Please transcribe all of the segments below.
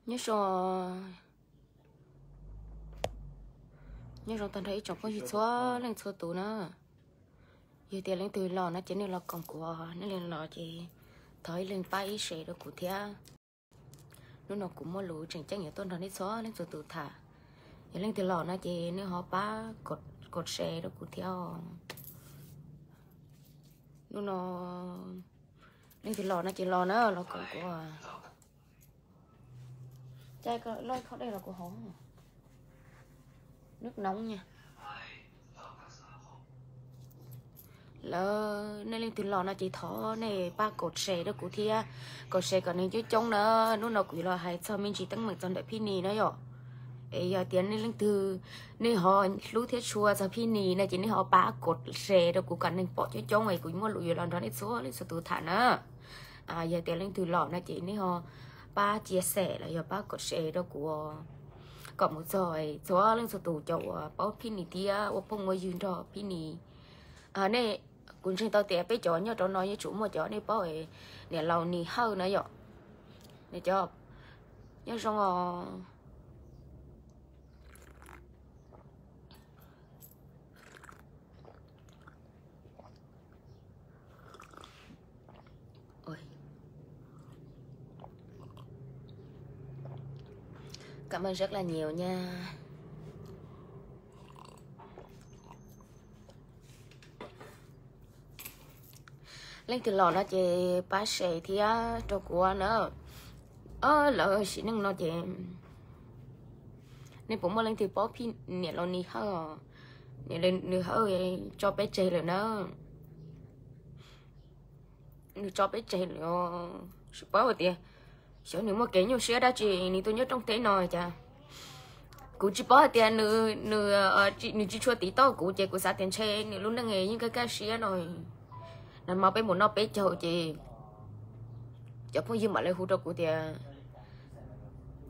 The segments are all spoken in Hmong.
Nyob zoo, nyob zoo tag nrho ib tsoom phooj ywg txhua leej txhua tus na. Yog tias leej twg los no ces nej los koom kuv, nej leej los ces thov ib leeg pab ib share rau kuv thiab. Hnub no kuv muaj lus tseem ceeb yuav tuaj nrog nej txhua leej txhua tus tham. Yog leej twg los no ces nej ho pab kov share rau kuv thiab. Hnub no leej twg los no ces los na, los koom kuv. Cai loj kho dej los kuv haus. Nước nóng nha. Lawv, nej leej twg los no ces thov nej pab kov share rau kuv thiab, kov share kom nws coob coob na. Hnub no kuv los hais txog me ntsis teeb meem txog ntawm Phij Nis na yom. Es yog tias nej leej twg nej ho hlub thiab tshua txog Phij Nis no ces nej ho pab kov share rau kuv kom neeg pom coob coob es kuv muaj lus yuav los nrog nej txhua leej txhua tus tham na. Yog tias leej twg los no ces nej ho pab chia sẻ los yog pab kov share rau kuv kom mus txog txhua leej txhua tus cov uas paub Phij Nis thiab ua phooj ua ywg nrog Phij Nis. Nej, kuv ntseeg tau tias peb cov nyob rau no yeej tsum muaj cov nej paub niam laus Nis Hawj na yom. Nws cov nyob zoo os. Cảm ơn rất là nhiều nha. Leej twg los no ces pab share thiab rau kuv na. Lawv sim neej no ces nej puas muaj leej twg paub Phij, niam laus Nis Hawj? Niam laus Nis Hawj tso peb tseg lawm na. Nws tso peb tseg lawm, tsis paub hais tias xyov nws muaj kev nyuaj siab dab tsi nws tuaj nyob rooj teb no cas. Kuv tsis paub hais tias nws, nws tsis tshua tiv tauj kuv ces kuv xav tias ntshe nws lub neej yeej kaj kaj siab no. Nag hmo peb mus noj peb caug ces cov phooj ywg mam li hu rau kuv tias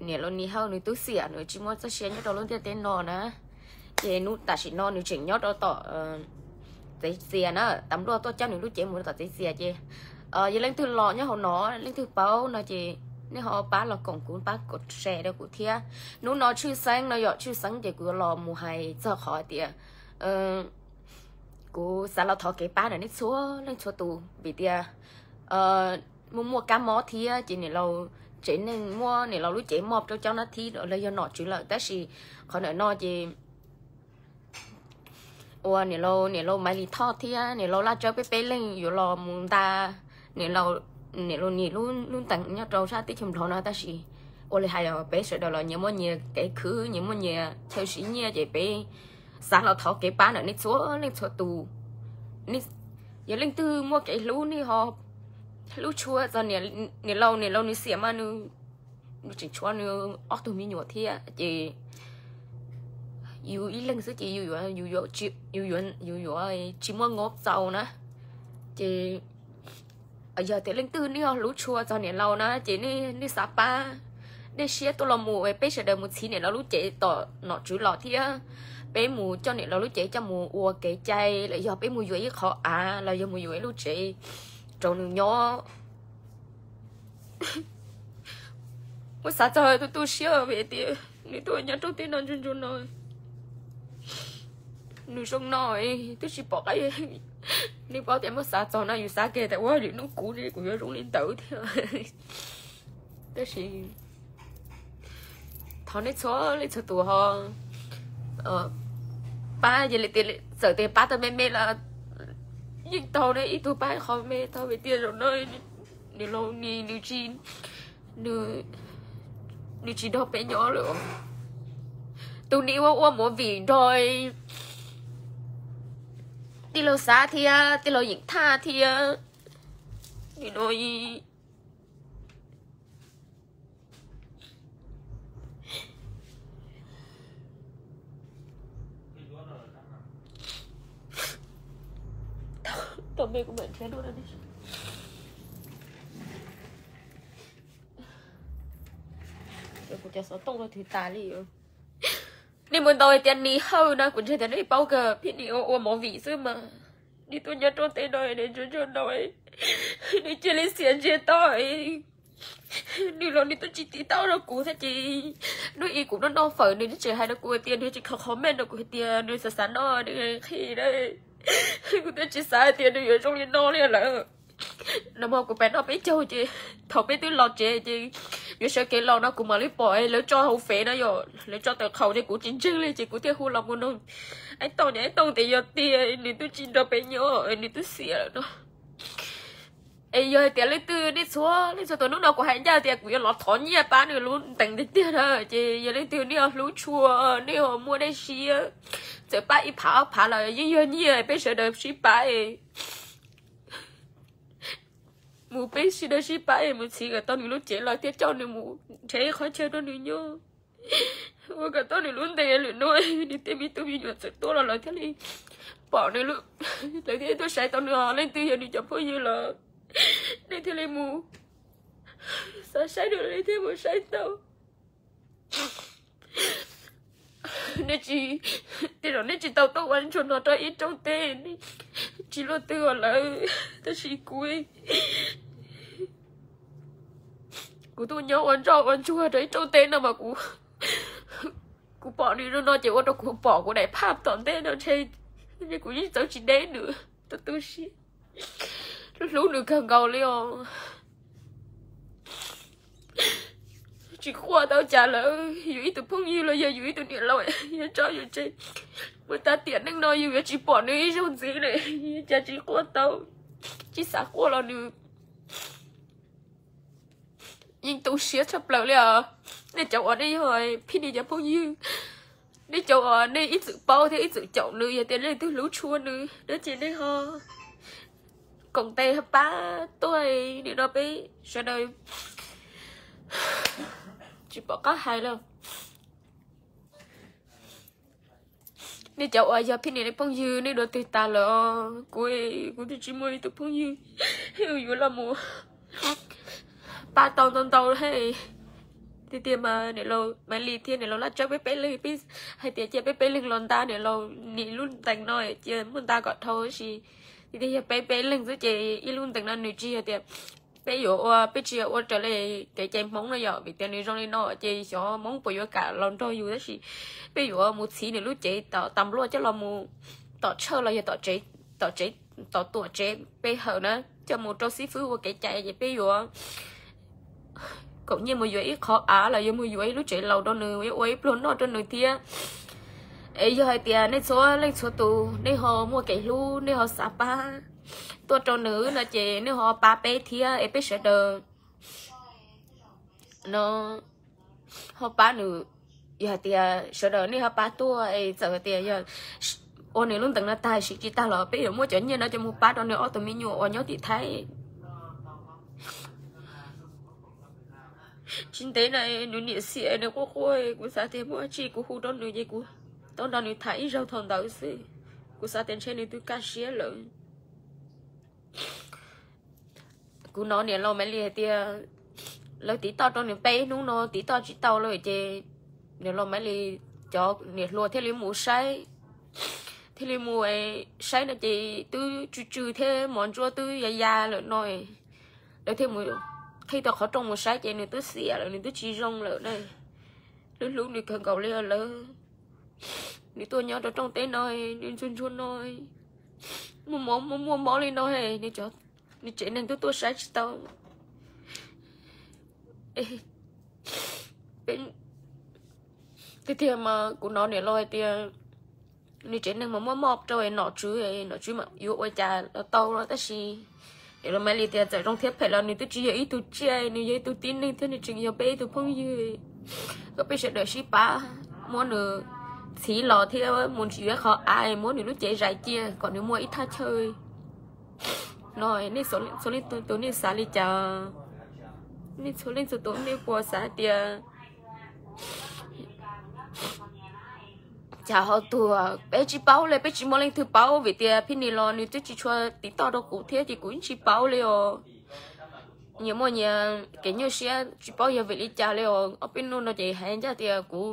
niam laus Nis Hawj nws tub xiam nws tsis muaj txoj sia nyob rau lub ntiaj teb no na. Ces hnub tam sim no nws tseem nyob rau tom txeev txias na, tam luaj tuaj coj nws lub cev mus rau tom txeev txias ces yog leej twg los nyob hauv no, leej twg paub no ces nej ho pab los koom kuv, pab kov share rau kuv thiab. Hnub no tshwj xeeb no yog tshwj xeeb ces kuv yuav los mus hais txog qhov tias kuv xav los thov kev pab ntawm nej txhua leej txhua tus vim tias muaj muaj kab mob thiab ces niam laus tsev neeg muab niam laus lub cev mob rau cov nab thib los yog nom tswv lawm, tab sis qhov ntawm no ces ua niam laus, niam laus Maiv Lis Thoj thiab niam laus Laj Tsawb peb peb leeg yuav los mus nta niam laus, niam laus Nis lub ntees nyob rau sab teb chaws Nplog no, tab sis ua li hais peb sawv daws los nyias muaj nyias kev khwv, nyias muaj nyias chaw siv nyiaj ces peb xav los thov kev pab ntawm nej txhua leej txhua tus. Yog leej twg muaj kev hlub, nej ho hlub tshua txog niam laus, niam laus nws xiam mas nws tseem tshuav nws ob tug me nyuam thiab ces yus ib leeg xwb ces yus yuav tsis muaj ngob txaus na. Ces yog tias leej twg nej ho hlub tshua txog niam laus na ces nej xav pab, dej siab tuaj los mus peb sawv daws mus txhiv niam laus lub cev tom nom tswv los thiab peb mus coj niam laus lub cev coj mus ua kev cai los yog peb mus yuav ib qho av los yog mus yuav ib lub tsev rau nws nyob. Muab xav txog tu tu siab vim tias nws tuaj nyob rau teb no ntsuag ntsuag no, nws zoo no twb tsis pom qab. Nej paub tias muab xav txog no yus xav kiag tias ua lwm hnub kuv ne kuv yuav zoo li ntawd thiab. Tab sis thov nej txhua leej txhua tus ho pab, yog li tias txawm tias pab tau me me los yeej tau ne, ib tug pab qhov me tau vim tias zaum no nws laus ni nws tsis, nws tsis nrog peb nyob lawm. Tus ni ua ua movie nrog tij laug Xav thiab tij laug Yeem Thaj thiab no. Tau me kuv mam nrhiav dua. Kuv cov xov tooj no twb tas li. Nej mus ntaus hais tias Nis Hawj no kuv ntseeg tias nej paub kawg, phim Nis ua ua movie xwb mas. Nis tuaj nyob rooj teb no, nws ntsuag ntsuag no, nws cia li xiam ntsiag to, nws los nws twb tsis tiv tauj rau kuv thiab ces hnub ib kuv noj noj fawm nws twb tsis hais rau kuv hais tias nws tsis kho comment rau kuv hais tias nws xav xav noj nws qhia. Kuv twb tsis xav hais tias nws yuav zoo li no li lawm. Nag hmo kuv pem noj peb caug ces thaum peb twb los tsev ces yuav sawv kev los no kuv mam li pom lawv tso hauv fev no yom, lawv tso tawm qhaus ces kuv tsis ntseeg li ces kuv thiaj hu los mus nug Aib Tooj, Aib Tooj tias yog tiag nws twb tsis nrog peb nyob, nws twb xiam lawm no. Es yog hais tias leej twg nej txhua leej txhua tus, hnub no kuv hais ncaj tias kuv yuav los thov nyiaj pab nws lub ntees tiag tiag na, ces yog leej twg nej ho hlub tshua, nej ho muaj dej siab, txawm pab ib phav ob phav los yeej yog nyiaj peb sawv daws sib pab mus peb sawv daws sib pab mus txhiv kom tau nws lub cev los thiab coj nws mus nrhiav ib qhov chaw rau nws nyob, ua kom tau nws lub ntees lwm hnub nws tej me tub me nyuam txawm tuaj los lawv thiaj li pom nws, lawv thiaj li tuaj saib tau nws. Leej twg yog nws cov phooj ywg los nej thiaj li mus xav saib nws li thiaj mus saib tau. Nej tsis, tej zaum nej tsis tau tuaj ua ntsuag no rau ib rooj teb, tsis luaj twg ua lawm, tab sis kuv, kuv tuaj nyob ua ntsoj ua ntsuag rau ib rooj teb no mas kuv, kuv pom nws no ces ua rau kuv pom kuv daim phaj tom ntej no ntshe kuv yeej txawv tsis deb nws. Tus tu siab, hlub hlub nws kawg nkaus li os. Tsis quaj tau cas lawm, yus ib tug phooj ywg los yog yus ib tug niam laus, yus tso yus tseg mus tas tiam neej no yus yuav tsis pom nws ib zaug ntxiv li, cas tsis quaj tau, tsis xav quaj los nws yeej tu siab tshaj plaws li os. Nej cov uas nej yog Phij Nis cov phooj ywg, nej cov uas nej ib txwm paub thiab ib txwm caum nws, yog tias nej twb hlub tshua nws no ces nej ho koom tes pab tuaj, nim no peb sawv daws tsis pom qab hais lawm. Nej cov uas yog Phij Nis phooj ywg nej dua twg tas lawm, kuv, kuv twb tsis muaj ib tug phooj ywg yuav los mus pab tau ntau ntau thiab. Tiag tiag mas niam laus Maiv Lis thiab niam laus Laj Tsawb peb peb leeg, peb hais tias cia peb peb leeg los nta niam laus Lis lub ntees no, cia muaj nta kom dhau tab sis tiag tiag yog peb peb leeg xwb ces ib lub ntees no nws tsis yog tias peb yuav ua, peb tsis yog ua raws li kev cai Hmoob no yom, vim tias nws zoo li no ces xyov Hmoob puas yuav kam los nrog yus, tab sis peb yuav mus txhiv nws lub cev tom tas npluaj coj los mus tom tshawj los yog tom tsev, tom tsev, tom tuam tsev pe hawm na, coj mus rau xib fwb ua kev cai ces peb yuav koom nyiaj mus yuav ib qho av los yuav mus yuav ib lub tsev laus rau nws, yuav ua ib pluag noj rau nws thiab. Es yog hais tias nej txhua leej txhua tus nej ho muaj kev hlub, nej ho xav pab tuaj rau nws no ces nej ho pab peb thiab es peb sawv daws no ho pab nws. Yog hais tias sawv daws nej ho pab tuaj es txawm hais tias yog ua nws lub ntees no tag sim tsis tag los peb yuav muab cov nyiaj no coj mus pab rau nws ob tug me nyuam uas nyob tim Thaib. Tsis ntev na nws niam xiam nws quaj quaj, kuv xav tias muaj dab tsi kuv hu rau nws ces kuv tau nrog nws tham ib zaug thaum ntawd xwb. Kuv xav tias ntshe nws twb kaj siab lawm. Kuv hnov niam laus Maiv Lis hais tias lawv tiv toj rau nws peb hnub no tiv toj tsis tau lawm ces niam laus Maiv Lis cov niam hluas thiaj li mus saib, thiaj li mus saib no ces twb tsw tsw thiab mos ntsuab twb ya ya lawm no. Lawv thiaj mus qhib tau qhov rooj mus saib ces nws twb xiam lawm, nws twb tsis zoo lawm na. Hlub hlub nws kawg nkaus li lawm. Nws tuaj nyob rau rooj teb no, nws ntsuag ntsuag no, muaj mob muaj muaj mob li no, nws tsev neeg twb tuaj saib tsis tau. Tiag tiag mas kuv hnov niam laus hais tias nws tsev neeg mas muaj mob rau nom tswv, nom tswv mas yuav ua cas los tau los tab sis niam laus Maiv Lis tias txawm zoo thiab phem los nws twb tsis yog ib tug tsiaj, nws yog ib tug tib neeg thiab nws tseem yog peb ib tug phooj ywg, kom peb sawv daws sib pab muab nws txhiv los thiab mus yuav qhov av muab nws lub cev zais cia kom nws muaj ib thaj chaw no. Nej txhua leej txhua tus nej xav li cas? Nej txhua leej txhua tus nej puas xav tias cas ho tuag? Peb tsis paub li, peb tsis muaj leej twg paub vim tias Phij Nis los nws twb tsis tshua tiv toj rau kuv thiab ces kuv yeej tsis paub li os. Nyias muaj nyias kev nyuaj siab tsis paub yog vim li cas li os. Ob peb hnub no ces hais ncaj tias kuv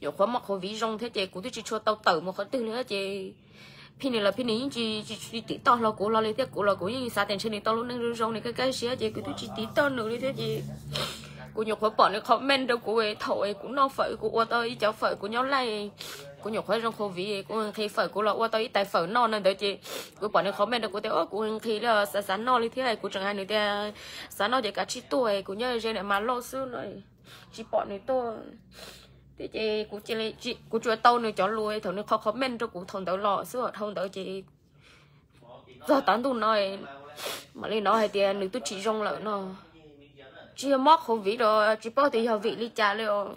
nyuam qhuav muaj qhuav viv zoo thiab ces kuv twb tsis tshua tau tawm mus qhov twg li ces Phij Nis los Phij Nis yeej tsis, tsis tiv toj hlo kuv hlo li thiab, kuv los kuv yeej xav tias ntshe nws tau lub neej zoo zoo nws kaj kaj siab ces kuv twb tsis tiv toj nws li thiab ces Kuv nyuam qhuav pom nws comment rau kuv thaum kuv noj fawm, kuv ua tau ib cov fawm kuv nyob laij, kuv nyuam qhuav zoo covid, kuv nqhis fawm kuv los ua tau ib tais fawm noj no ntawd ces kuv pom nws comment rau kuv tias, o, kuv nqhis li, xav xav noj li thiab. Kuv tseem hais nws tias xav noj ces kav tsij tuaj, kuv nyob ze niam mas lauj xwb no, tsis pom nws tuaj. Thiab ces kuv tsuas tau nws cov lus thaum nws qhov comment rau kuv thaum ntawd los xwb, dhau ntawd ces txog tav ntuj no mam li hnov hais tias nws twb tsis zoo lawm no. Tsis yog mob covid los tsis paub tias yog vim li cas li os.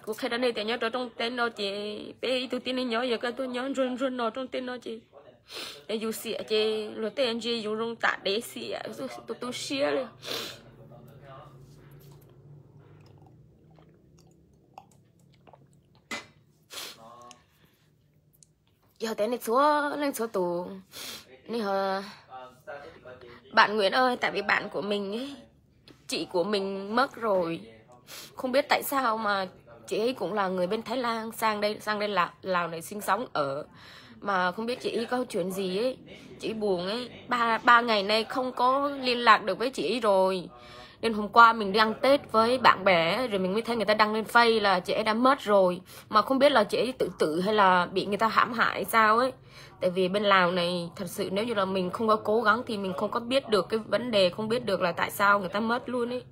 Kuv qhia rau nej tias nyob rau rooj teb no ces peb ib tug tib neeg nyob, yog koj tuaj nyob ntsuag ntsuag no rooj teb no ces yus xiam ces luag tej ntsia yus zoo tam dev xiam, tu tu siab li. Yog tias nej txhua leej txhua tus, nej ho, bạn Nguyễn ơi, tại vì bạn của mình ấy, chị của mình mất rồi. Không biết tại sao mà chị ấy cũng là người bên Thái Lan, sang đây, sang đây là Lào này sinh sống ở. Mà không biết chị ấy có chuyện gì ấy, chị ấy buồn ấy. Ba, ba ngày nay không có liên lạc được với chị ấy rồi. Nên hôm qua mình đi ăn Tết với bạn bè ấy, rồi mình mới thấy người ta đăng lên Face là chị ấy đã mất rồi. Mà không biết là chị ấy tự tử hay là bị người ta hãm hại sao ấy. Tại vì bên Lào này thật sự nếu như là mình không có cố gắng thì mình không có biết được cái vấn đề, không biết được là tại sao người ta mất luôn ấy.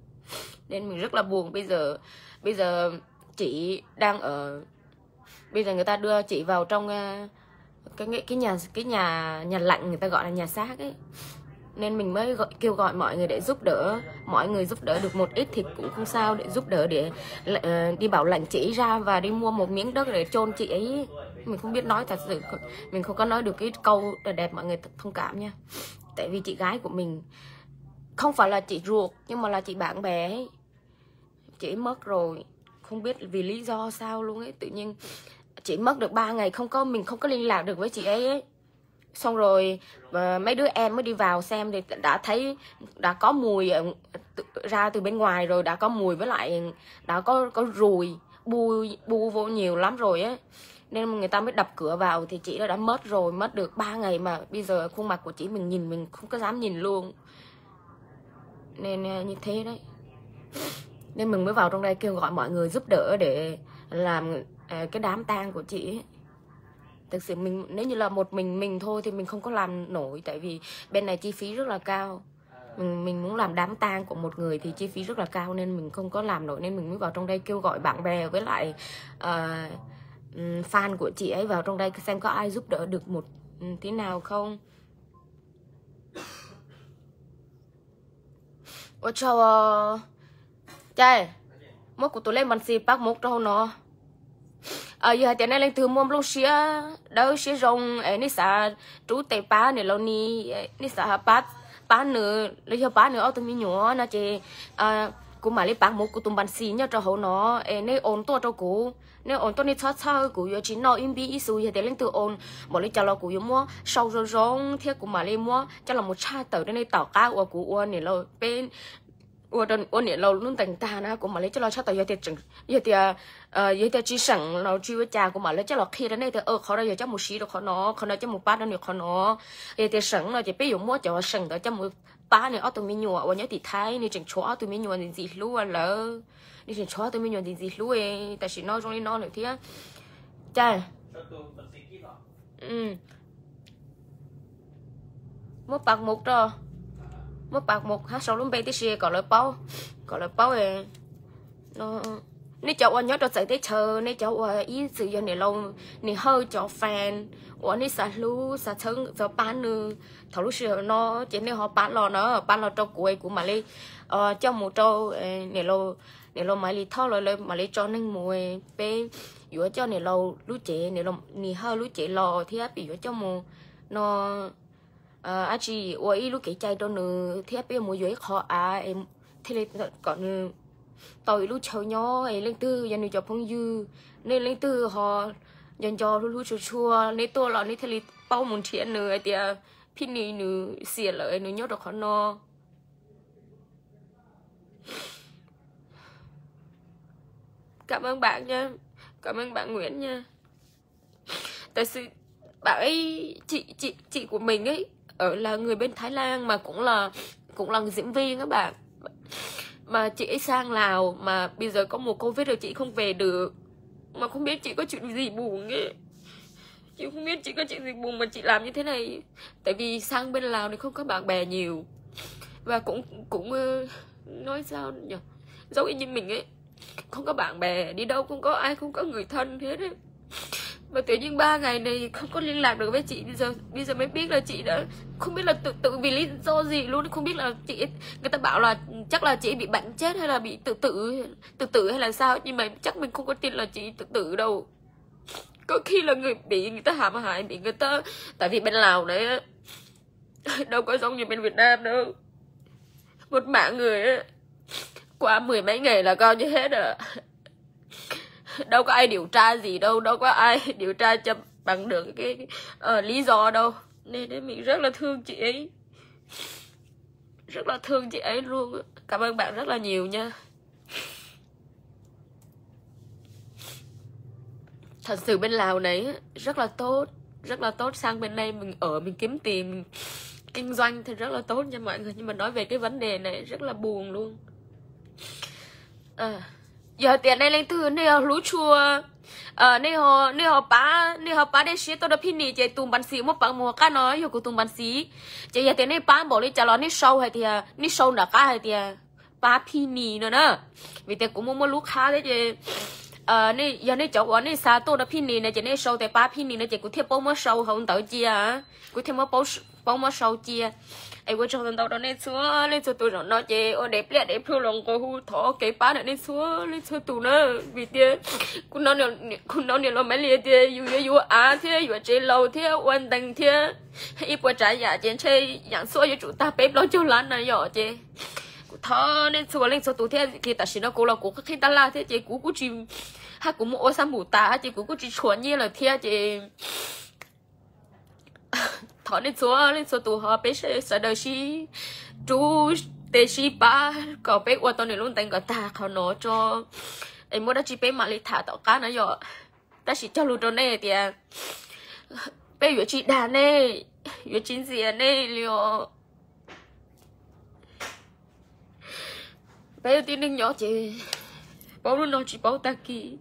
Nên mình rất là buồn. Bây giờ, bây giờ chị đang ở, bây giờ người ta đưa chị vào trong, ờ, cái cái nhà cái nhà nhà lạnh, người ta gọi là nhà xác ấy. Nên mình mới gọi, kêu gọi mọi người để giúp đỡ, mọi người giúp đỡ được một ít thì cũng không sao, để giúp đỡ để ờ, đi bảo lãnh chị ấy ra và đi mua một miếng đất để chôn chị ấy. Mình không biết nói thật sự, mình không có nói được cái câu đẹp, mọi người thông cảm nha. Tại vì chị gái của mình không phải là chị ruột nhưng mà là chị bạn bè ấy. Chị ấy mất rồi, không biết vì lý do sao luôn ấy, tự nhiên chị mất được ba ngày không có, mình không có liên lạc được với chị ấy ấy. Xong rồi ờ, mấy đứa em mới đi vào xem thì đã thấy đã có mùi ờ, tự- ra từ bên ngoài rồi, đã có mùi với lại đã có có ruồi, bu bu vô nhiều lắm rồi á. Nên người ta mới đập cửa vào thì chị đó đã mất rồi, mất được ba ngày mà bây giờ khuôn mặt của chị mình nhìn mình không có dám nhìn luôn. Nên ờ, như thế đấy. Nên mình mới vào trong đây kêu gọi mọi người giúp đỡ để làm ờ, cái đám tang của chị ấy. Thực sự mình nếu như là một mình mình thôi thì mình không có làm nổi, tại vì bên này chi phí rất là cao. Mình mình muốn làm đám tang của một người thì chi phí rất là cao nên mình không có làm nổi, nên mình mới vào trong đây kêu gọi bạn bè với lại ờ, ừm, fan của chị ấy vào trong đây xem có ai giúp đỡ được một ừm, tí nào không. Ua tsaug, cai, muab kuv tus lej npas xis pab mus rau hauv no. Yog hais tias nej leej twg muaj nplooj siab dawb siab zoo es nej xav rub tes pab niam laus Ni, nej xav pab, pab nws los yog pab nws ob tug me nyuam no ces kuv mam li pab mus kuv tus npas xis nyob rau hauv no es nej ua tuaj rau kuv. Nej ua tuaj, nej txhob txhawj, kuv yuav tsis noj ib npib ib xu. Yog tias leej twg ua npaum li cas los kuv yuav muab sau zoo zoo thiab kuv mam li muab coj los mus tshaj tawm rau nej tom qab uas kuv ua niam laus, peb ua, ua niam laus lub ntees tag na kuv mam li coj los tshaj tawm. Yog tias, yog tias tsis seem los tsis ua cas kuv mam li coj los qhia rau nej tias qhov no yog coj mus siv rau qhov no, qhov no coj mus pab rau nws qhov no. Yog tias seem no ces peb yuav muab cov seem ntawd coj mus pab nws ob tug me nyuam uas nyob tim Thaib, nws tseem tshuav ob tug me nyuam ntxim ntxim hlub lawm. Nws tseem tshuav ob tug me nyuam ntxim ntxim hlub, tam sim no zoo li no lawm thiab. Cai, muab pab mus rau, muab pab mus hab sau lub npe tib si kom lawv paub, kom lawv paub. Nej cov uas nyob rau txawv teb chaws, nej cov uas ib txwm yog niam laus Nis Hawj cov fan uas nej xav hlub xav txhawb xav pab nws thaum lub sij hawm no ces nej ho pab los na, pab los rau kuv, kuv mam li coj mus rau niam laus Maiv Lis Thoj lawv, lawv mam li tso neeg mus. Peb yuav coj niam laus lub cev, niam laus Nis Hawj lub cev los thiab peb yuav coj mus no dab tsi ua ib lub kev cai rau nws thiab peb yuav mus yuav ib qho av thiaj li kom nws tau ib lub chaw nyob. Es leej twg yog nws cov phooj ywg, nej leej twg ho nco nco hlub hlub tshua tshua, nej tuaj los nej thiaj li paub mus nrhiav nws hais tias Phij Nis nws xiam lawm, nws nyob rau qhov no. Cảm ơn bạn nha. Cảm ơn bạn Nguyễn nha. Tại sự bạn ấy, chị, chị, chị của mình ấy, ở là người bên Thái Lan mà cũng là, cũng là diễn viên các bạn. mà chị ấy sang Lào mà bây giờ có mùa Covid rồi chị không về được. Mà không biết chị có chuyện gì buồn ấy. Chị không biết chị có chuyện gì buồn mà chị làm như thế này. Tại vì sang bên Lào này không có bạn bè nhiều. Và cũng cũng ờ, nói sao nhỉ? Giống y như mình ấy. Không có bạn bè, đi đâu không có ai, không có người thân hết ấy. Mà tự nhiên ba ngày này không có liên lạc được với chị, bây giờ bây giờ mới biết là chị đã không biết là tự tử vì lý do gì luôn, không biết là chị, người ta bảo là chắc là chị bị bệnh chết hay là bị tự tử, tự tử hay là sao, nhưng mà chắc mình không có tin là chị tự tử đâu. Có khi là người bị người ta hãm hại, bị người ta, tại vì bên Lào đấy đâu có giống như bên Việt Nam đâu. Một mạng người á, qua mười mấy ngày là coi như hết rồi. Đâu có ai điều tra gì đâu, đâu có ai điều tra cho bằng được cái ờ, lý do đâu. Nên, nên mình rất là thương chị ấy. Rất là thương chị ấy luôn. Cảm ơn bạn rất là nhiều nha. Thật sự bên Lào này á, rất là tốt, rất là tốt, sang bên đây mình ở, mình kiếm tiền, mình kinh doanh thì rất là tốt nha mọi người, nhưng mà nói về cái vấn đề này rất là buồn luôn. Yog hais tias nej leej twg nej ho hlub tshua, nej ho nej ho pab, nej ho pab dej siab tuaj rau Phij Nis ces tus npas xis muaj peev mus qab no yog kuv tus npas xis. Ces yog tias nej pab npaum li cas los nej sau hais tias, nej sau nram qab hais tias pab Phij Nis no na. Vim tias kuv muaj muaj lub qhab thiab ces yog nej cov uas nej xa tuaj rau Phij Nis no ces nej sau tias pab Phij Nis no ces kuv thiaj paub muab sau hauv ntawv cia, kuv thiaj muab paub muab sau cia. Es ua tsaug ntau ntau rau nej txhua leej txhua tus zaum no ces ua dev pliaj dev plhu los nqua hu thov kev pab ntawm nej txhua leej txhua tus na. Vim tias kuv hnov niam laus Maiv Lis tias yus yuav yuav av thiab yuav tsev laus thiab ua ntees thiab ib puas tsav yam ces ntshe yam txhua yuav tsum tag peb plaub caug lab na yom. Ces kuv thov nej txhua leej txhua tus thiab, tam sim no kuv los kuv qhib qhib tab laj thiab ces kuv kuj tsis, hab kuv muaj ua xab npum tas ces kuv kuj tsis tshuav nyiaj lawm thiab ces thov nej txhua leej txhua tus ho peb sawv daws sib rub tes sib pab kom peb ua tau nws lub ntees kom tag qhov no tso, es muaj dab tsi peb mam li tham tom qab na yom. Tab sis cog lus rau nej tias peb yuav tsis dag nej, yuav tsis ntxias nej li os. Peb ua tib neeg nyob ces paub lub no tsis paub tag kis.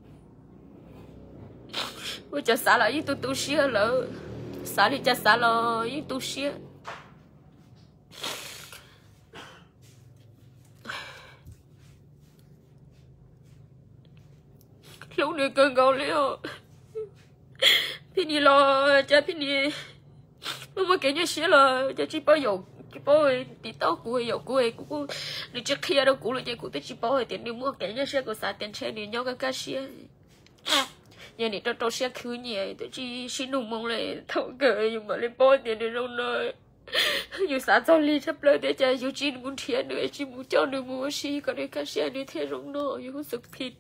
Ua cas xav los yeej tu tu siab lawm, xav li cas xav los yeej tu siab. Hlub nws kawg nkaus li os. Phij Nis los cas Phij Nis muaj muaj kev nyuaj siab los cas tsis paub yaum, tsis paub tiv tauj kuv yaum kuv, kuv kuj, nws tsis qhia rau kuv li ces kuv twb tsis paub hais tias nws muaj kev nyuaj siab, kuv xav tias ntshe nws nyob kaj kaj siab. Yog nim rau rau siab khwv nyiam twb tsis sib nug moo li, thaum kawg yus mam li paub tias nws zoo no. Yus xav txog li tshaj plaws tias cas yus tsis mus nrhiav nws, tsis mus coj nws mus ua si kom nws kaj siab nws thiaj zoo no, yus hu xwm phim.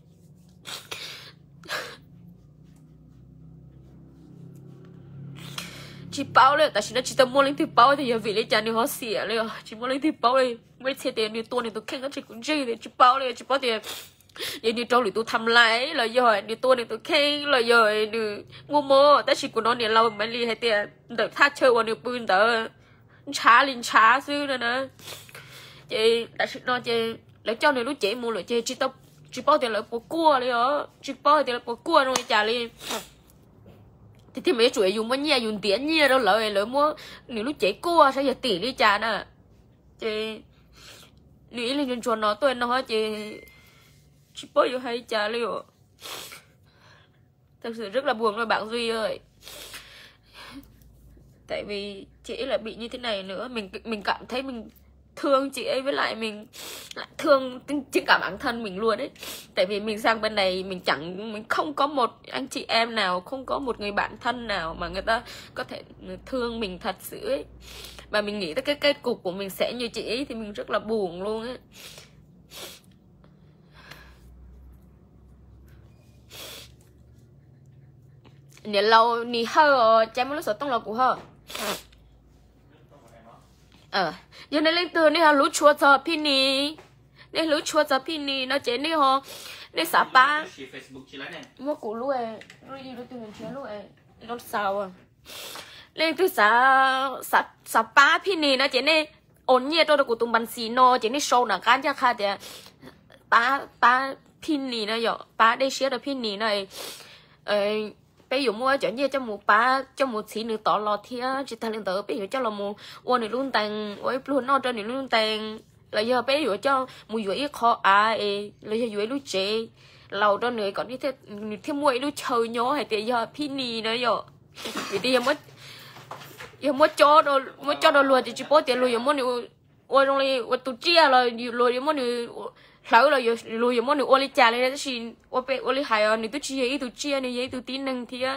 Tsis paub li, tam sim no tsis tau muaj leej twg paub tias yog vim li cas nws ho xiam li os, tsis muaj leej twg paub li. Muaj ib txhia tias nws tua nws tus kheej, tab sis kuv ntseeg tias tsis paub li, tsis paub tias yog nws raug lwm tus tham lais los yog nws tua nws tus kheej los yog nws muaj mob, tab sis kuv hnov niam laus Maiv Lis hais tias ntawm thaj chaw uas nws pw ntawd ntshav li ntshav xwb no na. Ces tam sim no ces lawv coj nws lub cev mus lawm ces tsis paub tias lawv puas kuaj li os, tsis paub tias lawv puas kuaj zoo li cas li. Tiag tiag mas yuav tsum yus muab nyiaj, yus ntiav nyiaj rau lawv, lawv muab nws lub cev kuaj saib yog tim li cas na. Ces nws ib leeg ntsuag ntsuag no tuaj no ces tsis paub yuav hais li cas li os. Thật sự rất là buồn rồi bạn Duy ơi. Tại vì chị ấy lại bị như thế này nữa, mình mình cảm thấy mình thương chị ấy, với lại mình lại thương chính cả bản thân mình luôn ấy. Tại vì mình sang bên này mình chẳng mình không có một anh chị em nào, không có một người bạn thân nào mà người ta có thể thương mình thật sự ấy. Mà mình nghĩ tới cái kết cục của mình sẽ như chị ấy thì mình rất là buồn luôn á. Niam laus Nis Hawj, cai muab lub xov tooj los kuv ho. Yog nej leej twg nej ho hlub tshua txog Phij Nis, nej hlub tshua txog Phij Nis no ces nej ho, nej xav pab, muab kuv lub, lub, leej twg xav, xav pab Phij Nis no ces nej ua nyiaj rau rau kuv tus npas xis no ces nej sau nram qab ncaj qha tias pab, pab Phij Nis no yom, pab dej siab rau Phij Nis no. Peb yuav muab cov nyiaj coj mus pab, coj mus txhiv nws tod los thiab. Tsis tag li ntawd peb yuav coj los mus ua nws lub ntees, ua ib pluag noj rau nws lub ntees, los yog peb yuav coj mus yuav ib qho av es los yog yuav ib lub tsev laus rau nws kom nws thiaj muaj ib lub chaw nyob hais tias yog Phij Nis no yom. Vim tias yog muab, muab coj rau luag ces tsis paub tias luag yuav muab nws ua zoo li ua tus tsiaj los luag yuav muab nws hlawv los luag yuav muab nws ua li cas li, tab sis ua li hais os, nws twb tsis yog ib tug tsiaj, nws yog ib tug tib neeg thiab.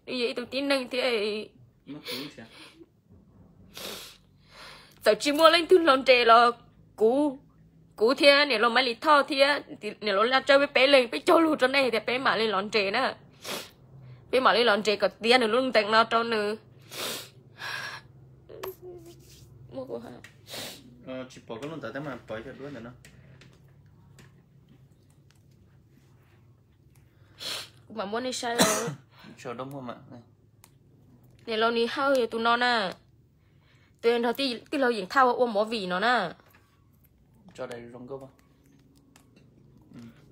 Nws yog ib tug tib neeg thiab. Txawm tsis muaj leej twg los nres los kuv, kuv thiab niam laus Maiv Lis Thoj thiab niam laus Laj Tsawb peb peb leeg peb cog lus rau nej tias peb mam li los nres na. Peb mam li los nres kom tiav nws lub ntees no rau nws. Tsis pom koj lub ntawd tab mas pom cov duab ntawm no. Kuv mam muab nej saib. Niam laus Nis Hawj yog tus no na. Tus nrog tij laug Yeem Thaj ua movie no na.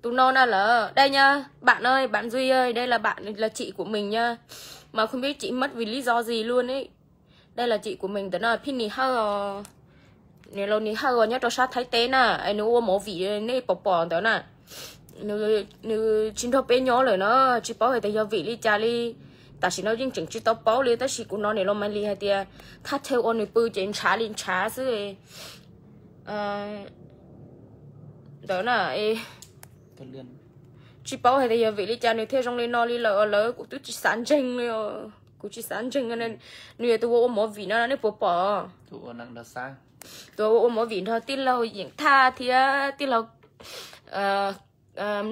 Tus no na lawm, đây nha, bạn ơi, bạn Duy ơi, đây là bạn, là chị của mình nha. Mà không biết chị mất vì lý do gì luôn ấy. Đây là chị của mình, ntawm no Phij Nis Hawj. Niam laus Nis Hawj nyob rau sab Thaib teb na, es nws ua movie nej pom pom ntawd na. Nws tsis nrog peb nyob lawm na, tsis paub hais tias yog vim li cas li. Tam sim no yeej tseem tsis tau paub li, tab sis kuv hnov niam laus Maiv Lis hais tias thaj chaw ua nws pw ces ntshav li ntshav xwb. Ntawd na, tsis paub hais tias yog vim li cas nws thiaj zoo li no li lawm, lawv kuv twb tsis xav ntseeg li. Kuv tsis xav ntseeg. Nws yog tus ua ua movie no nej puas pom? Tus ua ua movie nrog tij laug Yeem Thaj thiab tij laug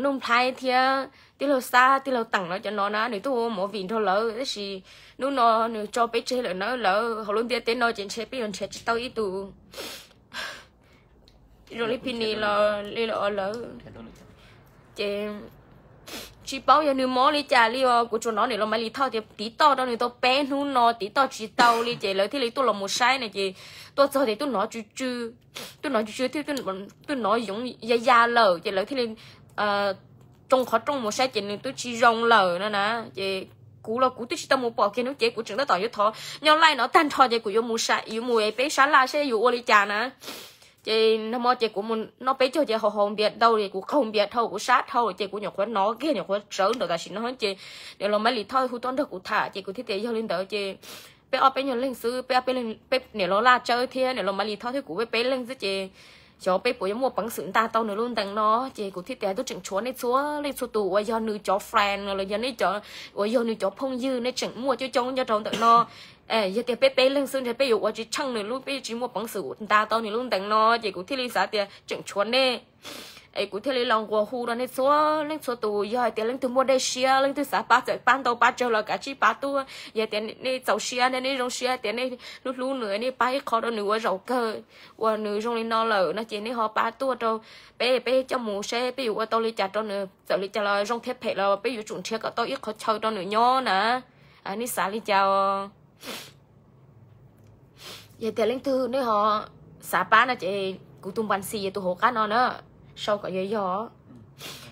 Nuj Nplhaib thiab tij laug Xab, tij laug Teem no cov no na, nws twb ua ua movie nrog lawv, tab sis hnub no nws tso peb tseg lawm na. Lawv hauv lub ntiaj teb no ces ntshe peb yuav nrhiav tsis tau ib tug zoo li Phij Nis los li lawv. Ces tsis paub yog nws mob li cas li os. Kuv tsuas hnov niam laus Maiv Lis Thoj tias tiv toj rau nws tau peb hnub no tiv toj tsis tau li, ces lawv thiaj li tuaj los mus saib na, ces tuaj txog ces twb hnov tsw tsw, twb hnov tsw tsw thiab twb hnov yoov ya ya lawm, ces lawv thiaj li tsoo qhov rooj mus saib ces nws twb tsis zoo lawm no na. Ces kuv los kuv twb tsis tau mus pom kiag hnub, ces kuv tseem tab tom yuav thov nyob laij no tag nrho ces kuv yuav mus, yuav mus peb sab laj saib yuav ua li cas na. Ces nag hmo ces kuv mus noj peb caug ces haus haus npias ntau, kuv qaug npias dhau, kuv sab dhau, ces kuv nyuam qhuav hnov kiag, nyuam qhuav sawv nraum tam sim no ces niam laus Maiv Lis Thoj hu tuaj nrog kuv tham, ces kuv thiaj tias yog li ntawd ces peb ob peb nyuag leej xwb, peb ob peb leeg, peb niam laus Laj Tsawb thiab niam laus Maiv Lis Thoj thiab kuv peb peb leeg xwb ces xyov peb puas yuav muaj peev xwm nta tau nws lub ntees no. Ces kuv thiaj tias twb tseem tshuav nej txhua leej txhua tus uas yog nws cov friend los yog nej cov, uas yog nws cov phooj ywg, nej tseem muaj coob coob nyob rau ntawm no. Yog tias peb peb leeg xwb ntshe peb yuav ua tsis tsheej nws lub, peb tsis muaj peev xwm nta tau nws lub ntees no, ces kuv thiaj li xav tias tseem tshuav nej. Es kuv thiaj li los nquas hu rau nej txhua leej txhua tus, yog hais tias leej twg muaj dej siab, leej twg xav pab txawm pab ntau pab tsawg los kav tsij pab tuaj. Yog tias nej txaus siab, nej zoo siab tias nej hlub hlub nws, nej pab ib qho rau nws ua zaum kawg uas nws zoo li no lawm no ces nej ho pab tuaj rau peb, peb coj mus seb peb yuav ua tau li cas rau nws, txawm li cas los zoo thiab phem los peb yuav tsum nrhiav kom tau ib qhov chaw rau nws nyob na. Nej xav li cas os? Yog tias leej twg nej ho xav pab no ces kuv tus npas xis yog tus hauv qab no na, sau kom yog yog.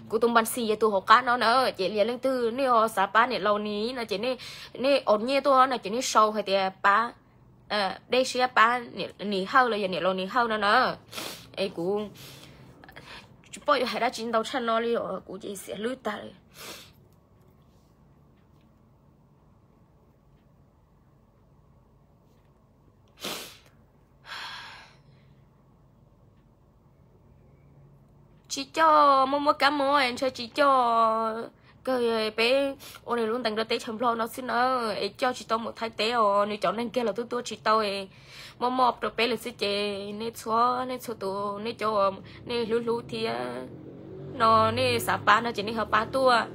Kuv tus npas xis yog tus hauv qab no na, ces yog leej twg nej ho xav pab niam laus Nis no ces nej, nej ua nyiaj tuaj no ces nej sau hais tias pab, dej siab pab Nis Hawj los yog niam laus Nis Hawj no na. Es kuv tsis paub yuav hais dab tsi ntau tshaj no li os, kuv ces xiam hlwb tag li. Tsis coj, muaj muaj kab mob ntshe tsis coj kawg, peb ua nws lub ntees rau teb chaws Nplog no xwb na, es coj tsis tau mus Thaib teb os, nws cov neeg kiag los tuaj tuaj tsis tau, mob mob rau peb lawm xwb ces nej txhua, nej txhua tus nej cov, nej hlub hlub thiab no nej xav pab no ces nej ho pab tuaj.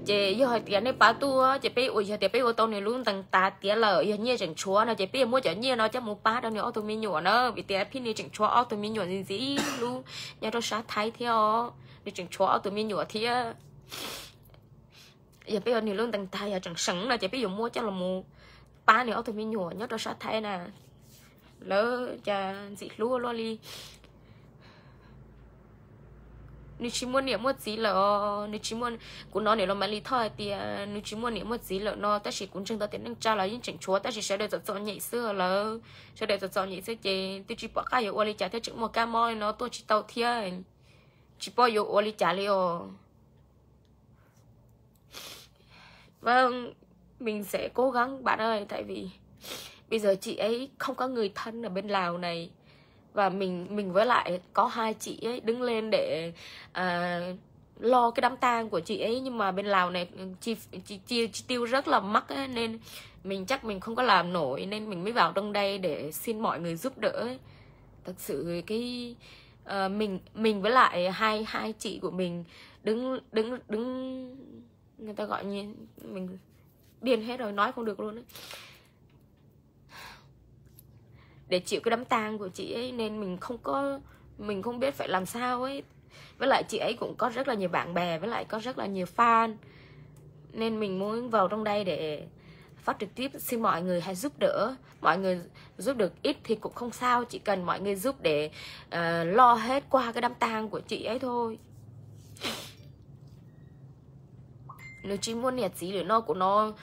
Ces yog hais tias nej pab tuaj ces peb ua, yog tias peb ua tau nws lub ntees tas tiav lawm, yog nyiaj tseem tshuav no ces peb yuav muab cov nyiaj no coj mus pab rau nws ob tug me nyuam na, vim tias Phij Nis tseem tshuav ob tug me nyuam ntxim ntxim hlub nyob rau sab Thaib thiab os. Nws tseem tshuav ob tug me nyuam thiab. Yog peb ua nws lub ntees tag yog tseem seem no ces peb yuav muab coj los mus pab nws ob tug me nyuam nyob rau sab Thaib na. lawv cas ntxim hlub luaj li. Nws tsis muaj niam muaj txiv lawm os, nws tsis muaj, kuv hnov niam laus Maiv Lis Thoj hais tias nws tsis muaj niam muaj txiv lawm no, tab sis kuv ntseeg tau tias neej tsa los yeej tseem tshuav, tab sis sawv daws txom txom nyem xwb lawm, sawv daws txom txom nyem xwb ces twb tsis pom qab yuav ua li cas thiab, tseem muaj kab mob li no tuaj tsis tau thiab, tsis paub yuav ua li cas li os. Vâng, mình sẽ cố gắng bạn ơi, tại vì bây giờ chị ấy không có người thân ở bên Lào này, và mình mình với lại có hai chị ấy đứng lên để à, lo cái đám tang của chị ấy, nhưng mà bên Lào này chi chi tiêu chi tiêu rất là mắc ấy, nên mình chắc mình không có làm nổi nên mình mới vào trong đây để xin mọi người giúp đỡ ấy. Thật sự cái ờ, mình mình với lại hai hai chị của mình đứng đứng đứng người ta gọi như mình điên hết rồi, nói không được luôn á, để chịu cái đám tang của chị ấy nên mình không có mình không biết phải làm sao ấy. Với lại chị ấy cũng có rất là nhiều bạn bè, với lại có rất là nhiều fan, nên mình muốn vào trong đây để phát trực tiếp, xin mọi người hãy giúp đỡ. Mọi người giúp được ít thì cũng không sao, chỉ cần mọi người giúp để ờ, lo hết qua cái đám tang của chị ấy thôi. Nws tsis muaj niam txiv lawm no, kuv hnov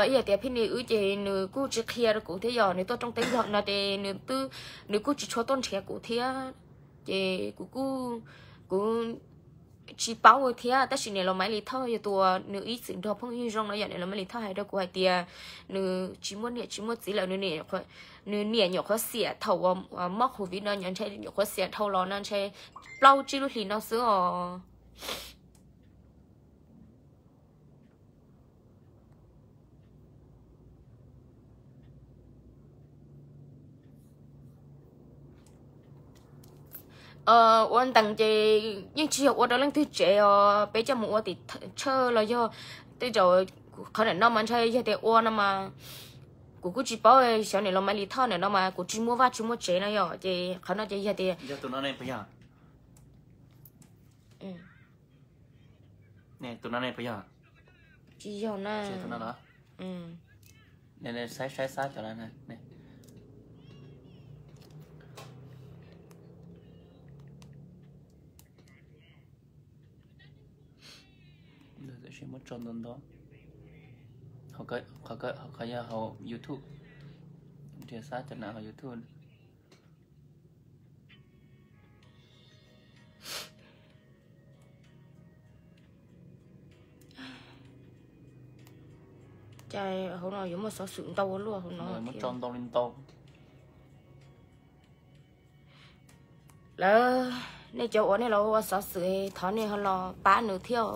ib yam tias phij ni wb ces nws kuj tsis qhia rau kuv thiab, yog nws tuaj rooj teb yog no ces nws twb, nws kuj tsis tshua tuaj nrhiav kuv thiab, ces kuv kuj, kuv tsis paub thiab. Tab sis niam laus Maiv Lis Thoj yog tus uas nws ib txwm nrog phooj ywg zoo no, yog niam laus Maiv Lis Thoj hais rau kuv hais tias nws tsis muaj niam tsis muaj txiv lawm, nws niam nyuam qhuav xiam thaum uas mob covid no, ntshe nyuam qhuav xiam dhau los no ntshe plaub tsib lub hlis no xwb os. Ua ntees ces yeej tsis yog ua rau leej twg tsev os, peb coj mus ua tim tshawj los yog tej zaum qhov ntawm no mas ntshai yog tias ua no mas kuv kuj tsis paub, xyov niam laus Maiv Lis Thoj ntawm no mas kuv tsis muaj vaj tsis muaj tsev no yom, ces qhov no ces yog tias tsis yog na. Saib saib xab cov no. Muab tso ntau ntau. Qhov yog hauv YouTube. Nrhiav xab cov no hauv YouTube. Cas hauv no yuav muaj xov xwm ntau ua luaj hauv no. Muab tso ntau li ntau. Lawv, nej cov uas nej los ua xov xwm thov nej ho los pab nws thiab.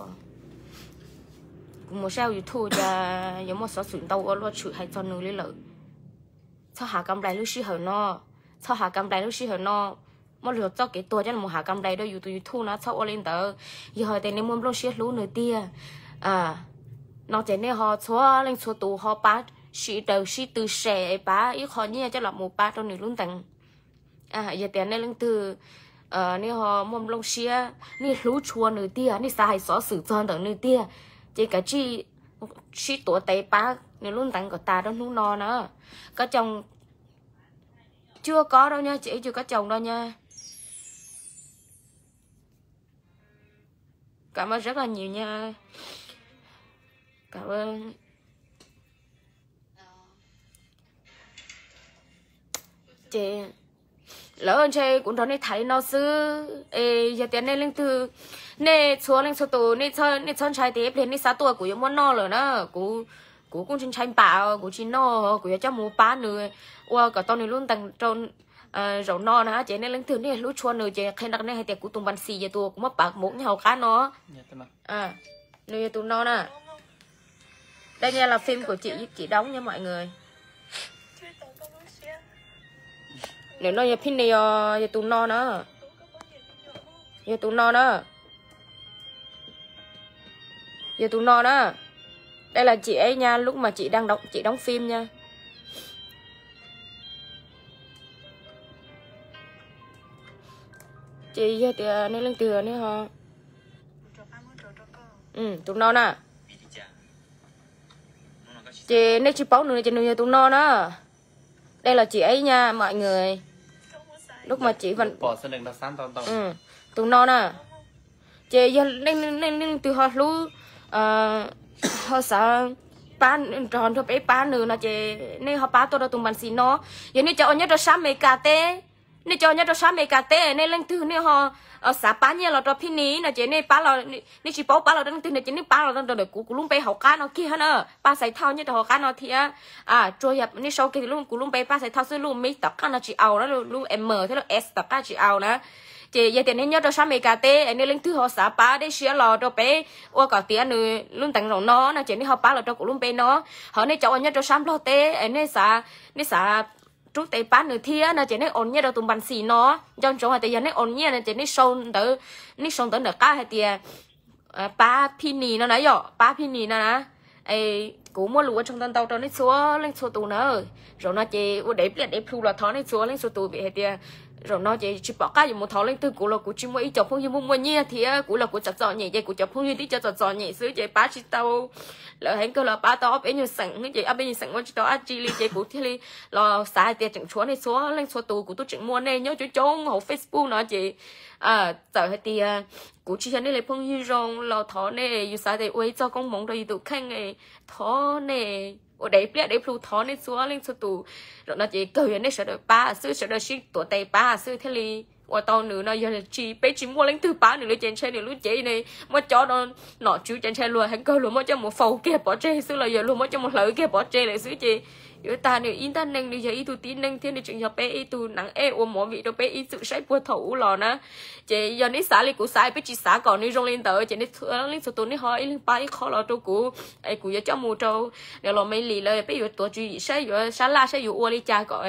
Kuv mus saib YouTube cas yuav muaj xov xwm ntau ua luaj tshwm hais txog nws li lawm. Txhob has kam nplais lub sij hawm no, txhob has kam nplais lub sij hawm no. Muab luag txoj kev tuag coj los mus has kam nplais rau yus tus YouTube no, txhob ua li ntawd. Yog hais tias nej muaj nplooj siab hlub nws tiag no ces nej ho txhua leej txhua tus ho pab sib daws sib tw share, pab ib qho nyiaj coj los mus pab rau nws lub ntees. Yog tias nej leej twg nej ho muaj nplooj siab, nej hlub tshua nws tiag, nej xav hais xov xwm txog ntawm nws tiag, ces kav tsij sib tuav tes pab nws lub ntees kom tas rau hnub no na. Koj coo, cuaj kob rau nyab, ces ib cuj koj coo rau nyab. Cảm ơn rất là nhiều nha. Cảm ơn. Ces lawv ntshe kuv nrog nej tham li no xwb es yog tias nej leej twg, nej txhua leej txhua tus, nej txhob ntshai tias ib pliag nej xav tuaj kuv yuav muab noj lawm na. Kuv, kuv kuj ntshai ntshai npam, kuv tsis noj, kuv yuav coj mus pab nws ua kom tau nws lub ntees rau zaum no na. Ces nej leej twg nej hlub tshua nws ces qhia rau nej hais tias kuv tus npas xis yog tus kuv muab pav mus nyob hauv qab no. Nws yog tus no na. Đây nha là phim của chị, chị đóng nha mọi người. Nws no yog phim ne, yog tus no na. Yog tus no na. Yog tus no na. Đây là chị ấy nha, lúc mà chị đang đóng, chị đóng phim nha. Ces yog tias nej leej twg nej ho, tus no na. Ces nej tsis paub nws ces nws yog tus no na. Đây là chị ấy nha mọi người. Lúc mà chị vẫn, tus no na. Ces yog nej, nej leej twg ho hlub, ho xav pab, nrog nrog peb pab nws no ces nej ho pab tuaj rau tus npas xis no. Yog nej cov uas nyob rau sab Amelikas teb, nej cov nyob rau sab Amelikas teb, nej leej twg nej ho xav pab nyiaj los rau Phij Nis no ces nej pab los, nej tsis paub pab los rau leej twg no ces nej pab los rau ntawm kuv, kuv lub npe hauv qab no kiag na, Paj Xais Thauj nyob rau hauv qab no thiab. Tsuas yog nej sau kiag kuv lub npe Paj Xais Thauj xwb, lub mix tom qab no tsis au na, lub M thiab lub S tom qab tsis au na. Ces yog tias nej nyob rau sab Amelikas teb, nej leej twg ho xav pab dej siab los rau peb ua kom tiav nws lub ntees zaum no no ces nej ho pab los rau kuv lub npe no. Ho nej cov uas nyob rau sab Nplog teb, nej xav, nej xav rub tes pab nws thiab no ces nej oos nyiaj rau tus npas xis no. Nco ntsoov hais tias yog nej oos nyiaj no ces nej sau ntawv, nej sau ntawv ntawm qab hais tias pab Phij Nis no na yom, pab Phij Nis no na. Kuv muaj lus ua tsaug ntau ntau rau nej txhua leej txhua tus na. Zaum no ces ua dev pliaj dev plhu los thov nej txhua leej txhua tus vim hais tias zaum no ces tsis pom qab yuav mus thov leej twg, kuv los kuv tsis muaj ib co phooj ywg muaj muaj nyiaj thiab kuv los kuv txom txom nyem ces kuv cov phooj ywg tib co txom txom nyem xwb ces pab tsis tau. Lawv heev kawg los pab tau ob peb nyuag xeem ces ob peb nyuag xeem ua tsis tau dab tsi li ces kuv thiaj li los xav hais tias tseem tshuav nej txhua leej txhua tus, kuv twb tseem muaj nej nyob coob coob hauv Facebook no ces txawm hais tias kuv tsis yog nej li phooj ywg zoo los thov nej, yus xav tias ua ib txoj koob hmoov rau yus tus kheej, thov nej ua dev pliaj dev plhu thov nej txhua leej txhua tus. Zaum no ces kawg yog nej sawv daws pab xwb, sawv daws sib tuav tes pab xwb thiaj li ua tau nws no. Yog tsis, peb tsis muaj leej twg pab nws li ces ntshai nws lub cev ne muab cob rau nom tswv ces ntshai luag heev kawg luag muab coj mus faus kiag pov tseg xwb los yog luag muab coj mus hlawv kiag pov tseg lawm xwb ces yuav tag nws ib ntab neeg, nws yog ib tug tib neeg thiab nws tseem yog peb ib tug neeg ej ua movie rau peb ib txwm saib puag thaum ub los na. Ces yog nej xav li kuv xav, peb tsis xav kom nws zoo li ntawd ces nej txhua leej txhua tus nej ho ib leeg pab ib qho los rau kuv es kuv yuav coj mus rau niam laus Me Lis lawv, peb yuav tuav tswv yim saib yuav sab laj saib yuav ua li cas kom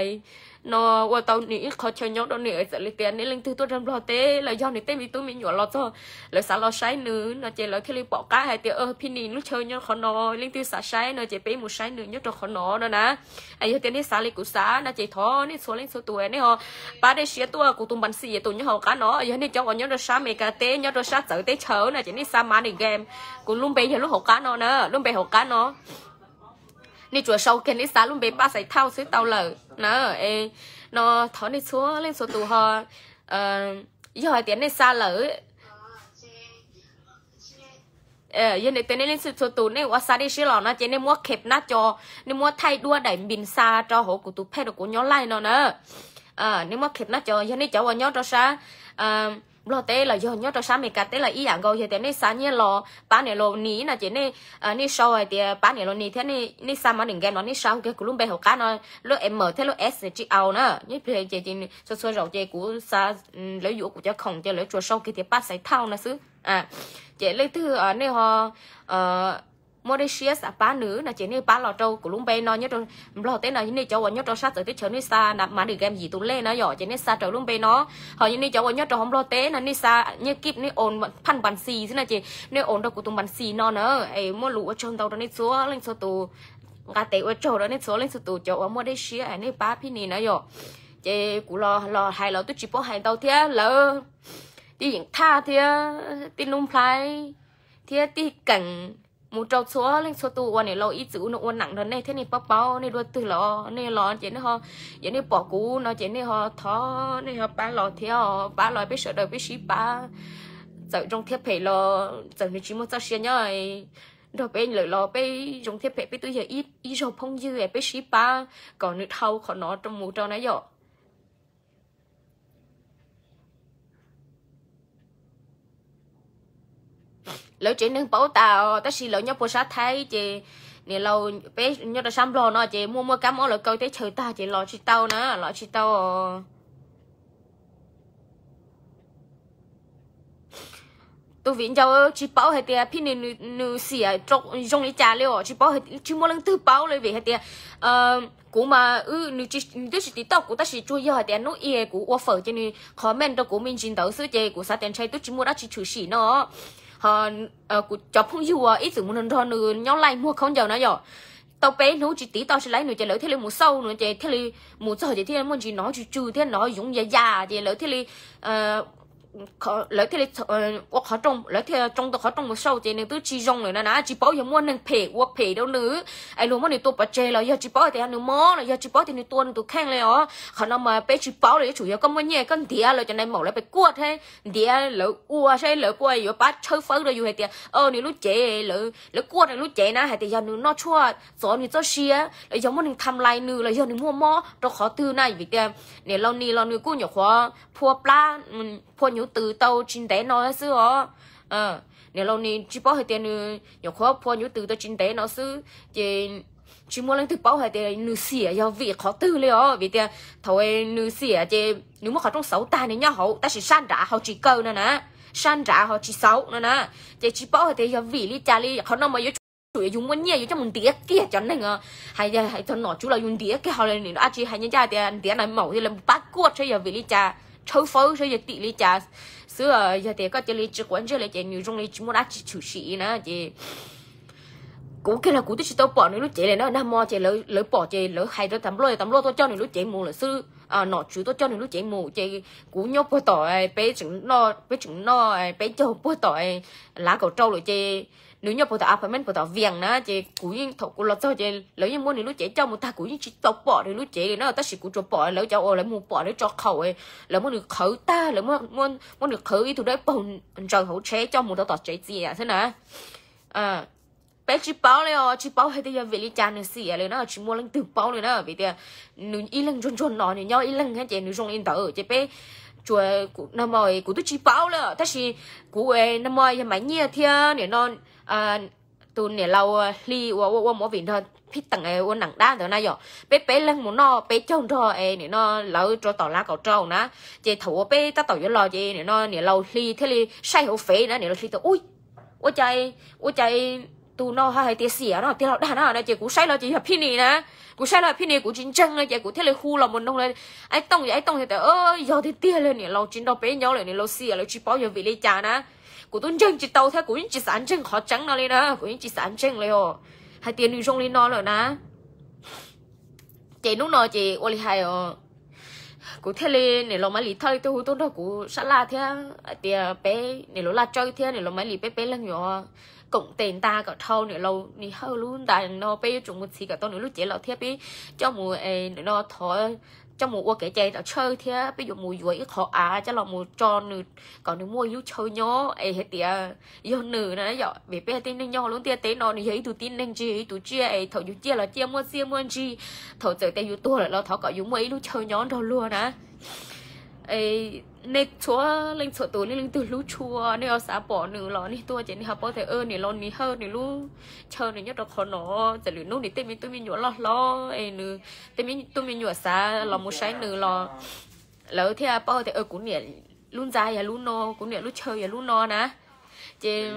no ua tau nws ib qho chaw nyob rau nws. Txawm li tias nej leej twg tuaj rau Nplog teb los yog nws tej me tub me nyuam los txog lawv xav los saib nws no ces lawv thiaj li pom qab hais tias Phij Nis lub chaw nyob qhov no, leej twg xav saib no ces peb mus saib nws nyob rau qhov no no na. Yog tias nej xav li kuv xav no ces thov nej txhua leej txhua tus nej ho pab dej siab tuaj, kuv tus npas xis tus nyob hauv qab no. Yog nej cov uas nyob rau sab Amelikas teb, nyob rau sab txawv teb chaws no ces nej xa Money Game, kuv lub npe yog lub hauv qab no na, lub npe hauv qab no. Nej tsuas sau kiag nej xa lub npe Paj Xais Thauj xwb tau lawm na. No thov nej txhua leej txhua tus ho, yog hais tias nej xa lawm, yog nej tej nej leej txhua txhua tus nej ua xa dej siab los no ces nej muab khep nab co, nej muab thaij duab daim npis xa rau hauv kuv tus phej rau kuv nyob laij no na. Nej muab khep nab co, yog nej cov uas nyob rau sab Nplog teb los yog nyob rau sab Amelikas teb los ib yam nkaus, yog tias nej xa nyiaj los pab niam laus Nis no ces nej, nej sau hais tias pab niam laus Nis thiab nej xa Money Game no, nej sau kiag kuv lub npe hauv qab no, lub M thiab lub S tsis au na. Nyob pliag ces txhua txhua zaus ces kuv xa, lawv yuav kuv cov khoom ces lawv tsuas sau kiag tias Paj Xais Thauj no xwb. Ces leej twg nej ho muaj dej siab xav pab nws no ces nej pab los rau kuv lub npe no nyob rau Nplog teb no. Nej cov uas nyob rau sab txawv teb chaws nej xa Money Game yim tus lej no yom, ces nej xa raws lub npe no. Ho yog nej cov uas nyob rau hauv Nplog teb no nej xa nyiaj kib, nej oos phaj npas xis xwb no ces nej oos rau kuv tus npas xis no na. Es muaj lus ua tsaug ntau rau nej txhua leej txhua tus, nqa tes ua tsaug rau nej txhua leej txhua tus cov uas muaj dej siab nej pab Phij Nis na yom. Ces kuv los hais los twb tsis paub hais ntau thiab, lawv Tij Yeem Thaj thiab Tij Nuj Nplhaib thiab Tij Keem mus rau txhua leej txhua tus uas niam laus ib txwm ua neej ua neem nrog nej thiab nej paub paub nej dua twg los nej los ces nej ho, yog nej pom kuv no ces nej ho thov nej ho pab los thiab, pab los peb sawv daws peb sib pab. Txawm zoo thiab phem los txawm nws tsis muaj txoj sia nyob nrog peb lawm los peb zoo thiab phem peb twb yog ib zaug phooj ywg, peb sib pab kom nws dhau qhov no rau mus rau na yom. Lawv tsev neeg paub tas tab sis lawv nyob puag sab Thaib ces niam laus, peb nyob rau sab Nplog no ces muaj muaj kab mob lawv kaw teb chaws tag ces los tsis tau na, los tsis tau. Tus viv ncaus tsis paub hais tias Phij Nis nws xiam zoo li cas li os, tsis paub, tsis muaj leej twg paub li vim hais tias kuv mas nws twb tsis tiv tauj kuv tab sis tsuas yog hais tias hnub ib kuv ua fawm ces nws comment rau kuv me ntsis ntawd xwb ces kuv xav tias ntshai twb tsis muaj dab tsi tshwm sim no. Ho kuv cov phooj ywg uas ib txwm mus nrog nws nyob laij muag khaub ncaws na yom, tau peb hnub tsis tiv tauj tsis laib nws ces lawv thiaj li mus xauj nws ces thiaj li mus txog ces thiaj muaj ntsis hnov tsw tsw thiab hnov yoov ya ya ces lawv thiaj li lawv thiaj li ua qhov rooj, lawv thiaj tsoo tau qhov rooj mus xauj ces nws twb tsis zoo lawm na na, tsis paub yog muaj neeg phem ua phem rau nws es luag muab nws tua pov tseg los yog tsis paub tias yog nws mob los yog tsis paub tias nws tua nws tus kheej li os. Qhov no mas peb tsis paub los yuav tsum yog koj muaj nyiaj koj ntiav lawv cov nai maum lawv pes kuaj thiab ntiav lawv ua saib lawv kuj yuav pab tshawb fawb rau yus hais tias o nws lub cev, lawv kuaj nws lub cev na hais tias yog nws noj tshuaj txov nws txoj sia los yog muaj neeg tham lais nws los yog nws muaj mob rau qhov twg na. Vim tias niam laus Nis los nws kuj nyuam qhuav phua plab, phua nyuv tws tau tsis ntev no xwb os. Niam laus Nis tsis paub hais tias nws nyuam qhuav phua nyuv tws tau tsis ntev no xwb ces tsis muaj leej twg paub hais tias nws xiam yog vim qhov twg li os. Vim tias thaum nws xiam ces nws muab qhov rooj xauv tag nws nyob hauv tab sis sab nrad ho tsis kaw no na, sab nrad ho tsis xauv no na. Ces tsis paub hais tias yog vim li cas li. Qhov no mas yuav tsum yog yus muaj nyiaj yus coj mus ntiav kiag cov neeg os. Hais txog nom tswv los yus ntiav kiag ho li nim no dab tsi hais ncaj ncaj tias ntiav nai maum thiab lawv pab kuaj saib yog vim li cas, tshawb fawb saib yog tim li cas xwb. Yog tias koj cia li tsis quav ntsej li ces nws zoo li tsis muaj dab tsi tshwm sim na ces kuv kiag los kuv twb tsis tau pom nws lub cev li na. Nag hmo ces lawv pom ces lawv hais rau tas npluaj tas npluaj tuaj coj nws lub cev mus lawm xwb. Nom tswv tuaj coj nws lub cev mus ces kuv nyob puag tom, peb tseem noj peb caug puag tom lav kaum rau lawm ces nws nyob puag tom apartment puag tom Vias na ces kuv yeej thaum kuv los txog ces lawv yeej muab nws lub cev coj mus tag kuv yeej tsis tau pom nws lub cev li na tab sis kuv tsuas pom lawv cov uas lawv mus pom lawv tso qhaum, lawv muab nws qhawv tag lawv muab nws qhawv ib tug dawb paug ntsaws hauv tsheb coj mus rau tom tsev txias xwb na. Peb tsis paub li os, tsis paub hais tias yog vim li cas nws xiam li na, tsis muaj leej twg paub li na vim tias nws ib leeg ntsuag ntsuag no nws nyob ib leeg thiab ces nws zoo li ntawd ces peb tsuas, nag hmo kuv twb tsis paub li tab sis kuv nag hmo yog Maiv Nyiaj thiab nim no tus niam laus Hli uas ua ua movie nrog Phij Teem ua neem dab ntawd na yom, peb peb leeg mus noj peb caug nrog es nim no lawv rau tom lav kaum rau na. Ces thaum uas peb tab tom yuav los ces nim no niam laus Hli thiaj li saib hauv fev na, niam laus Hli tias ua cas, ua cas tus no ho hais tias xiam no tiag los dag na no ces kuv saib los ces yog Phij Nis na. Kuv saib los Phij Nis kuv tsis ntseeg no ces kuv thiaj li hu los mus noog Aib Tooj, Aib Tooj tias yog tiag tiag li niam laus tsis nrog peb nyob lawm, niam laus xiam lawv tsis paub yog vim li cas na. Kuv twb ntseeg tsis tau thiab kuv yeej tsis xav ntseeg qhov tseeb no li na, kuv yeej tsis xav ntseeg li os, hais tias nws zoo li no lawm na. Ces hnub no ces ua li hais os, kuv thiaj li niam laus Maiv Lis thiaj li tuaj hu tuaj nrog kuv sab laj thiab hais tias peb niam laus Laj Tsawb thiab niam laus Maiv Lis peb peb leeg yuav koom tes nta kom dhau niam laus Nis Hawj lub ntais no, peb yuav tsum mus txhiv kom tau nws lub cev los thiab peb coj mus nim no thov coj mus ua kev cai tom Tshawj thiab peb yuav mus yuav ib qho av coj los mus tso nws kom nws muaj ib lub chaw nyob es hais tias yog nws na yom, vim peb tib neeg nyob lub ntiaj teb no nws yog ib tug tib neeg tsis yog ib tug tsiaj es thaum yus ciaj los ciaj muaj txiaj muaj ntsig, thaum txawm tias yus tuag lawm los thov kom yus muaj ib lub chaw nyob nrog luag na. Nej txhua leej txhua tus nej leej twg hlub tshua nej ho xav pom nws los nej tuaj ces nej ho paub tias niam laus Nis Hawj nws lub chaw nws nyob rau qhov no, txawm lwm hnub nws tej me tub me nyuam loj hlob es nws tej me tub me nyuam xav los mus saib nws los lawv thiaj paub tias kuv niam lub ntxa yog lub no, kuv niam lub chaw yog lub no na. Ces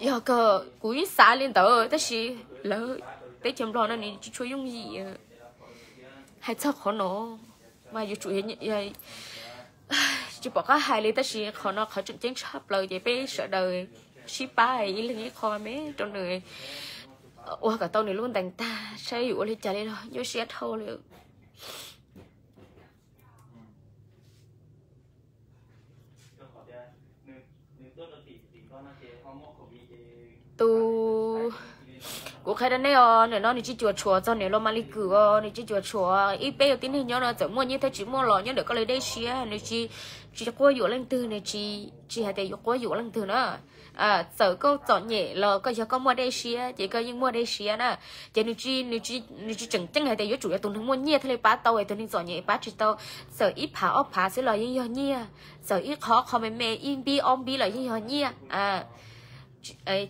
yog kawg kuv yeej xav li ntawd tab sis lawv teb chaws Nplog no nws tsis tshua yooj yim hais txog qhov no, mas yuav tsum tsis pom qab hais li tab sis qhov no qhov tseem ceeb tshaj plaws ces peb sawv daws sib pab ib leeg ib qho me rau nws ua kom tau nws lub ntees tag saib yus ua li cas li los nyuaj siab dhau li. Tus, kuv qhia rau nej os, nim no nws tsis cuam tshuam txog niam laus Mas Lis Kws os, nws tsis cuam tshuam. Ib peb yus tib neeg nyob no txawm muaj nyiaj thiab tsis muaj los nyob ntawm koj li dej siab, nws tsis, tsis quab yuam leej twg, nws tsis, tsis hais tias yuav quab yuam leej twg na. Txawm koj txom nyem los koj yog koj muaj dej siab ces koj yeej muaj dej siab na. Ces nws tsis, nws tsis tseem ceeb hais tias yuav tsum yog tus neeg muaj nyiaj thiaj li pab tau, tus neeg txom nyem pab tsis tau. Txawm ib phav ob phav xwb los yeej yog nyiaj, txawm ib qho qho me me ib npib ob npib los yeej yog nyiaj.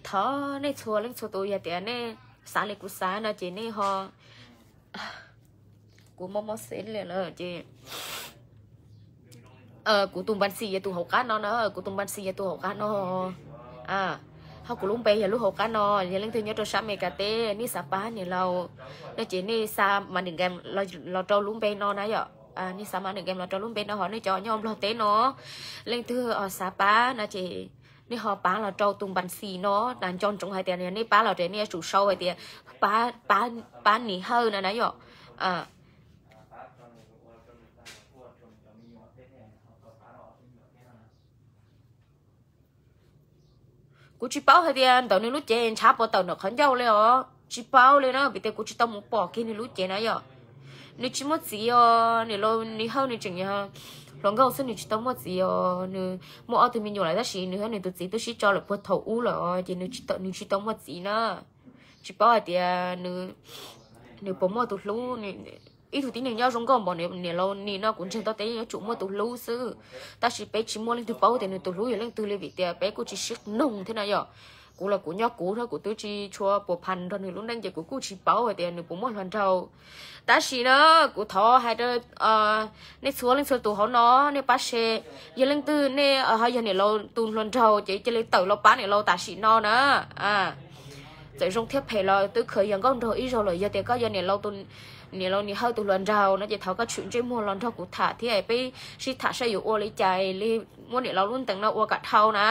Thov nej txhua leej txhua tus yog tias nej xav li kuv xav no ces nej ho, kuv mob mob xeeb li lawm ces kuv tus npas xis yog tus hauv qab no na, kuv tus npas xis yog tus hauv qab no, ho kuv lub npe yog lub hauv qab no. Yog leej twg nyob rau sab Amelikas teb nej xav pab niam laus no ces nej xa mã điểm kèm los rau lub npe no na yom. Nej xa mã điểm kèm los rau lub npe no, ho nej cov nyob Nplog teb no leej twg xav pab no ces nej ho pab los rau tus npas xis no. Nco ntsoov hais tias nej pab los ces nej yuav tsum sau hais tias pab Nis Hawj no na yom. Kuv tsis paub hais tias ntawm nws lub cev ntshav puas tawm ntawm qhov ncauj li os, tsis paub li na, vim tias kuv tsis tau mus pom kiag nws lub cev na yom. Nws tsis muaj txiv os, niam laus Nis Hawj nws tseem yog hluas nkauj xwb, nws tsis tau muaj txiv os. Nws muaj ob tug me nyuam lawm tab sis nws thiab nws tus txiv twb sib tso lawm puag thaum ub lawm os, ces nws tsis tau, nws tsis tau muaj txiv na. Tsis paub hais tias nws, nws puas muaj tus hlub. Ib tug tib neeg nyob zoo nkauj npaum niam laus Nis no kuv ntseeg tau tias yeej yuav tsum muaj tus hlub xwb, tab sis peb tsis muaj leej twg paub tias nws tus hlub yog leej twg li vim tias peb kuj tsis sib noog thiab na yom. Kuv los kuv nyob kuv thiab kuv twb tsis tshua puas phas nrog nws lub neej ces kuv kuj tsis paub hais tias nws puas muaj hluas nraug. Tab sis na, kuv thov hais rau nej txhua leej txhua tus hauv no, nej pab share, yog leej twg nej ho yog niam laus tus hluas nraug ces cia li tawm los pab niam laus tam sim no na. Txawm zoo thiab phem los twb khaws yog nkauj nraug ib zaug lawm. Yog tias koj yog niam laus, niam laus Nis Hawj tus hluas nraug no ces thov koj tshwm ntsej muag los nrog kuv tham thiab peb sib tham saib yuav ua li cas li muab niam laus lub ntees no ua kom dhau na.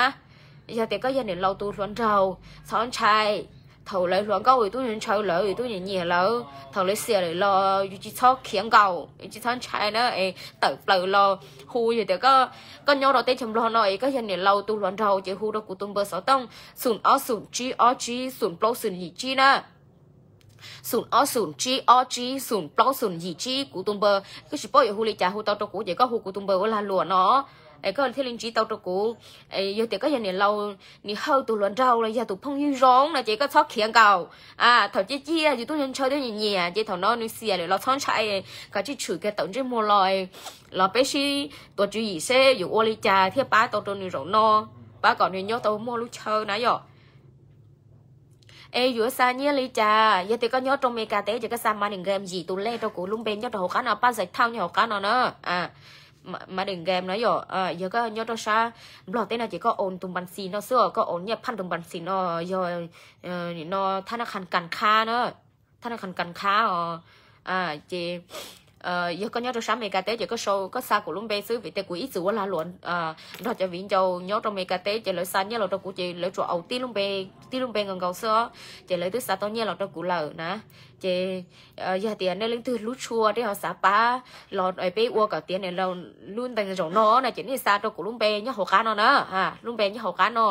Yog tias koj yog niam laus tus hluas nraug, txhob ntshai. Thaum lawv hluas nkauj yus twb ntshaw lawv, yus twb nyiam nyiam lawv, thaum lawv xiam lawm los yus tsis txhob khiav nkaus, yus tsis txhob ntshai na, es tawm plaws los hu. Yog tias koj nyob rau teb chaws Nplog no es koj yog niam laus tus hluas nraug ces hu rau kuv tus npawb xov tooj xoom ob xoom tsib ob tsib xoom plaub xoom yim tsib na. Xoom ob xoom tsib ob tsib xoom plaub xoom yim tsib, kuv tus npawb, koj tsis paub yuav hu li cas hu tau rau kuv ces koj hu kuv tus npawb ua lag luam no es koj thiaj li ntsib tau rau kuv. Yog tias koj yog niam laus Nis Hawj tus hluas nraug los yog tus phooj ywg zoo no ces koj txhob khiav nkaus. Thaum ciaj ciaj yus twb ntshaw twb nyiam nyiam ces thaum no nws xiam lawm los txhob ntshai, kav tsij tshwm kiag tawm ntsej muag los, los peb sib tuav tswv yim seb yuav ua li cas thiaj pab tau rau nws zaum no, pab kom nws nyob tau muaj lub chaw na yom. Es yuav xa nyiaj li cas? Yog tias koj nyob rau Meskas teb ces koj xa MoneyGram yim tus lej rau kuv lub npe nyob rau hauv qab no, pab xais thauj nyob hauv qab no na. MoneyGram no yom, yog koj nyob rau sab Nplog teb no ces koj own tus npas xis no xwb os, koj own nyiaj phaj tus npas xis no, yog no thab nab qhas kas khab na, thab nab qhas kas khab os. Ces yog koj nyob rau sab Meskas teb ces koj sau koj xa kuv lub npe xwb, vim tias kuv ib txwm ua lag luam nrog cov viv ncaus nyob rau Meskas teb ces lawv xa nyiaj los rau kuv ces lawv tsuas own tib lub npe, tib lub npe nkaus nkaus xwb os, ces lawv twb xa tau nyiaj los rau kuv lawm na. Ces yog tias nej leej twg hlub tshua nej ho xav pab los peb ua kom tiav niam laus lub ntees zaum no no ces nej xa rau kuv lub npe nyob hauv qab no na, lub npe nyob hauv qab no.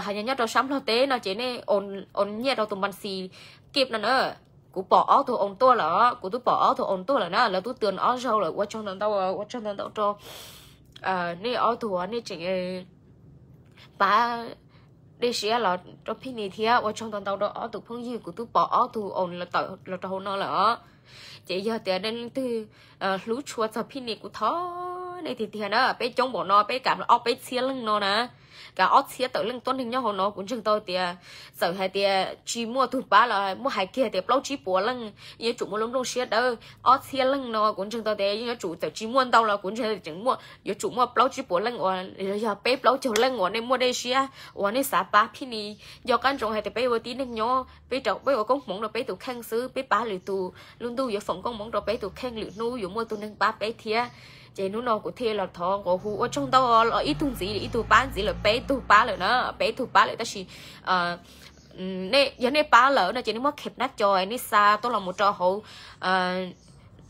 Hais yog nyob rau sab Nplog teb no ces nej own nyiaj rau tus npas xis kib no na. Kuv pom ob tug own tuaj lawm, kuv twb pom ob tug own tuaj lawm na, lawv twb twb ob zaug lawm. Ua tsaug ntau ntau, ua tsaug ntau ntau rau nej ob tug, nej tseem pab dej siab los rau Phij Nis thiab. Ua tsaug ntau ntau rau ob tug phooj ywg, kuv twb pom ob tug own los rau hauv no lawm os. Ces yog tias nej leej twg hlub tshua txog Phij Nis kuv thov nej tiag tiag na, peb coob npaum no, peb kam ob peb txhiab leej no na, kam ob txhiab tawm leej tuab neeg nyob hauv no kuv ntseeg tau tias txawm hais tias tsis muaj tug pab los muab hais kiag tias plaub tsib puas leej, yuav tsum muaj lub nplooj siab dawb. Ob txhiab leej no kuv ntseeg tau tias yeej yuav tsum, txawm tsis muaj ntau los kuv ntseeg tseem muaj, yuav tsum muaj plaub tsib puas leej uas yog peb plaub caug leej uas nej muaj dej siab uas nej xav pab Phij Nis. Nco qab ntsoov hais tias peb ua tib neeg nyob, peb ua koob hmoov rau peb tus kheej xwb, peb pab lwm tus lub ntuj yuav foom koob hmoov rau peb tus kheej, lwm hnub yuav muaj tus neeg pab peb thiab. Ces hnub no kuv thiaj los thov nqua hu ua tsaug ntau, los ib tug ntxiv ib tug pab ntxiv lawm, peb tug pab lawm na, peb tug pab lawm tab sis yog nej pab lawm no ces nej muab kheb nab co, nej xa tuaj los mus rau hauv,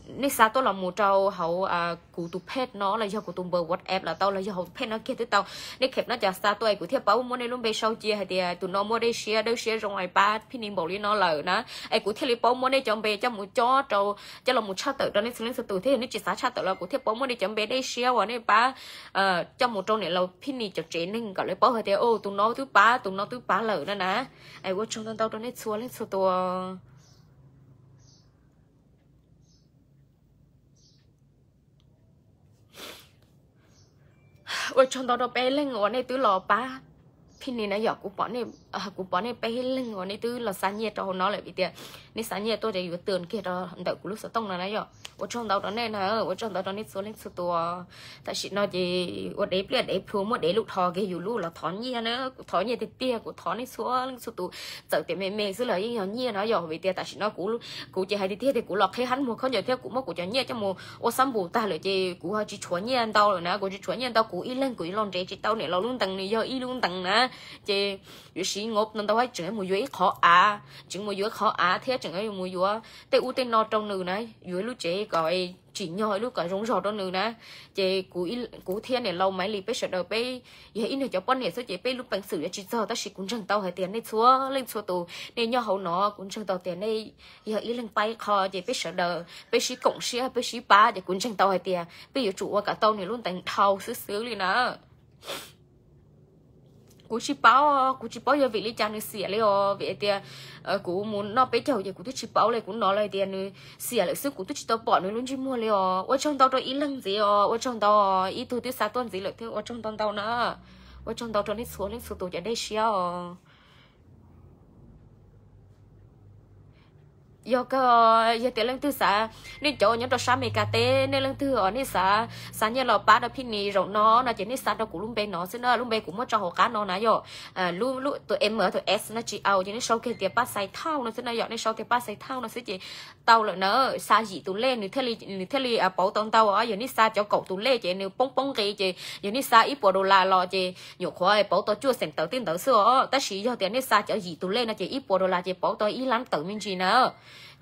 nej xa tuaj los mus rau hauv kuv tus page no los yog kuv tus npawb WhatsApp los tau, los yog hauv page no kiag twb tau. Nej kheb nab co xa tuaj es kuv thiaj paub muab nej lub npe sau cia hais tias tus no muaj dej siab dawb siab zoo es pab Phij Nis npaum li no lawm na, es kuv thiaj li paub muab nej cov npe coj mus cob rau, coj los mus tshaj tawm rau nej txhua leej txhua tus thiab. Yog nej tsis xav tshaj tawm los kuv thiaj paub muab nej cov npe dej siab uas nej pab coj mus rau niam laus Phij Nis cov tsev neeg kom lawv paub hais tias tus no twb pab, tus no twb pab lawm na na. Es ua tsaug ntau ntau rau nej txhua leej txhua tus. Ua tsaug ntau rau peb leeg uas nej twb los pab Phij Nis na yom. Kuv pom nej peb leeg uas nej twb los xa nyiaj rau hauv no lawm vim tias nej xa nyiaj tuaj ces yuav tws kiag rau ntawm kuv lub xov tooj no na yom. Ua tsaug ntau rau nej na, ua tsaug ntau rau nej txhua leej txhua tus. Tam sim no ces ua dev pliaj dev plhuav muab dev lub dhos kiag yus lub los thov nyiaj na, kuv thov nyiaj tiag tiag, kuv thov nej txhua leej txhua tus. Txawm tias me me xwb los yeej yog nyiaj no yom, vim tias tam sim no kuv ces hais tiag tiag tias kuv los qhib hab muag khaub ncaws thiab kuv muab kuv cov nyiaj coj mus ua xab npum tag lawm ces kuv ho tsis tshuav nyiaj ntau lawm na, kuv tsis tshuav nyiaj ntau, kuv ib leeg kuv los nres tsis tau niam laus lub ntees, nws yog ib lub ntees na. Ces yuav siv nqov ntau ntau, tseem mus yuav ib qhov av, tseem mus yuav qhov av thiab tseem mus yuav tej ub tej no rau nws na, yuav lub tsev kom tsim nyog ib lub kom zoo zog rau nws na. Ces kuv thiab niam laus Maiv Lis peb sawv daws peb yog ib niag cov poj niam xwb ces peb lub peev xwm yuav tsis txog, tab sis kuv ntseeg tau hais tias nej txhua leej txhua tus nej nyob hauv no, kuv ntseeg tau tias nej yog ib leeg pab ib qho, ces peb sawv daws peb sib koom siab peb sib pab ces kuv ntseeg tau hais tias peb yuav tsum ua kom tau nws lub ntees dhau xwb xwb li na. Kuv tsis paub, kuv tsis paub yog vim li cas nws xiam li os, vim tias kuv mus noj peb caug ces kuv twb tsis paub li, kuv hnov lawv tias nws xiam lawm xwb, kuv twb tsis tau pom nws lub ntsej muag li os. Ua tsaug ntau rau ib leeg ntxiv os, ua tsaug ntau, ib tug twb xa tuaj ntxiv lawm thiab, ua tsaug ntau ntau na. Ua tsaug ntau rau nej txhua leej txhua tus cov dej siab os. Yog kawg, yog tias leej twg xav, nej cov uas nyob rau sab Amelikas teb, nej leej twg uas nej xav xa nyiaj los pab rau Phij Nis zaum no no ces nej xa rau kuv lub npe no xwb na, lub npe kuv muab tso hauv qab no na yom. Tus M tus S no tsis au, ces nej sau kiag tias Paj Xais Thauj no xwb na yom, nej sau tias Paj Xais Thauj no xwb ces tau lawm na. Xa yim tus lej nws thiaj li pauv tau ntau os, yog nej xa cov kaum tus lej ces nws poob poob nqi, ces yog nej xa ib puas dollar los ces nyuam qhuav pauv tau cuaj xeem tawm tej ntawd xwb os, tab sis yog tias nej xa cov yim tus lej no ces ib puas dollar ces pauv tau ib lab tawm me ntsis na.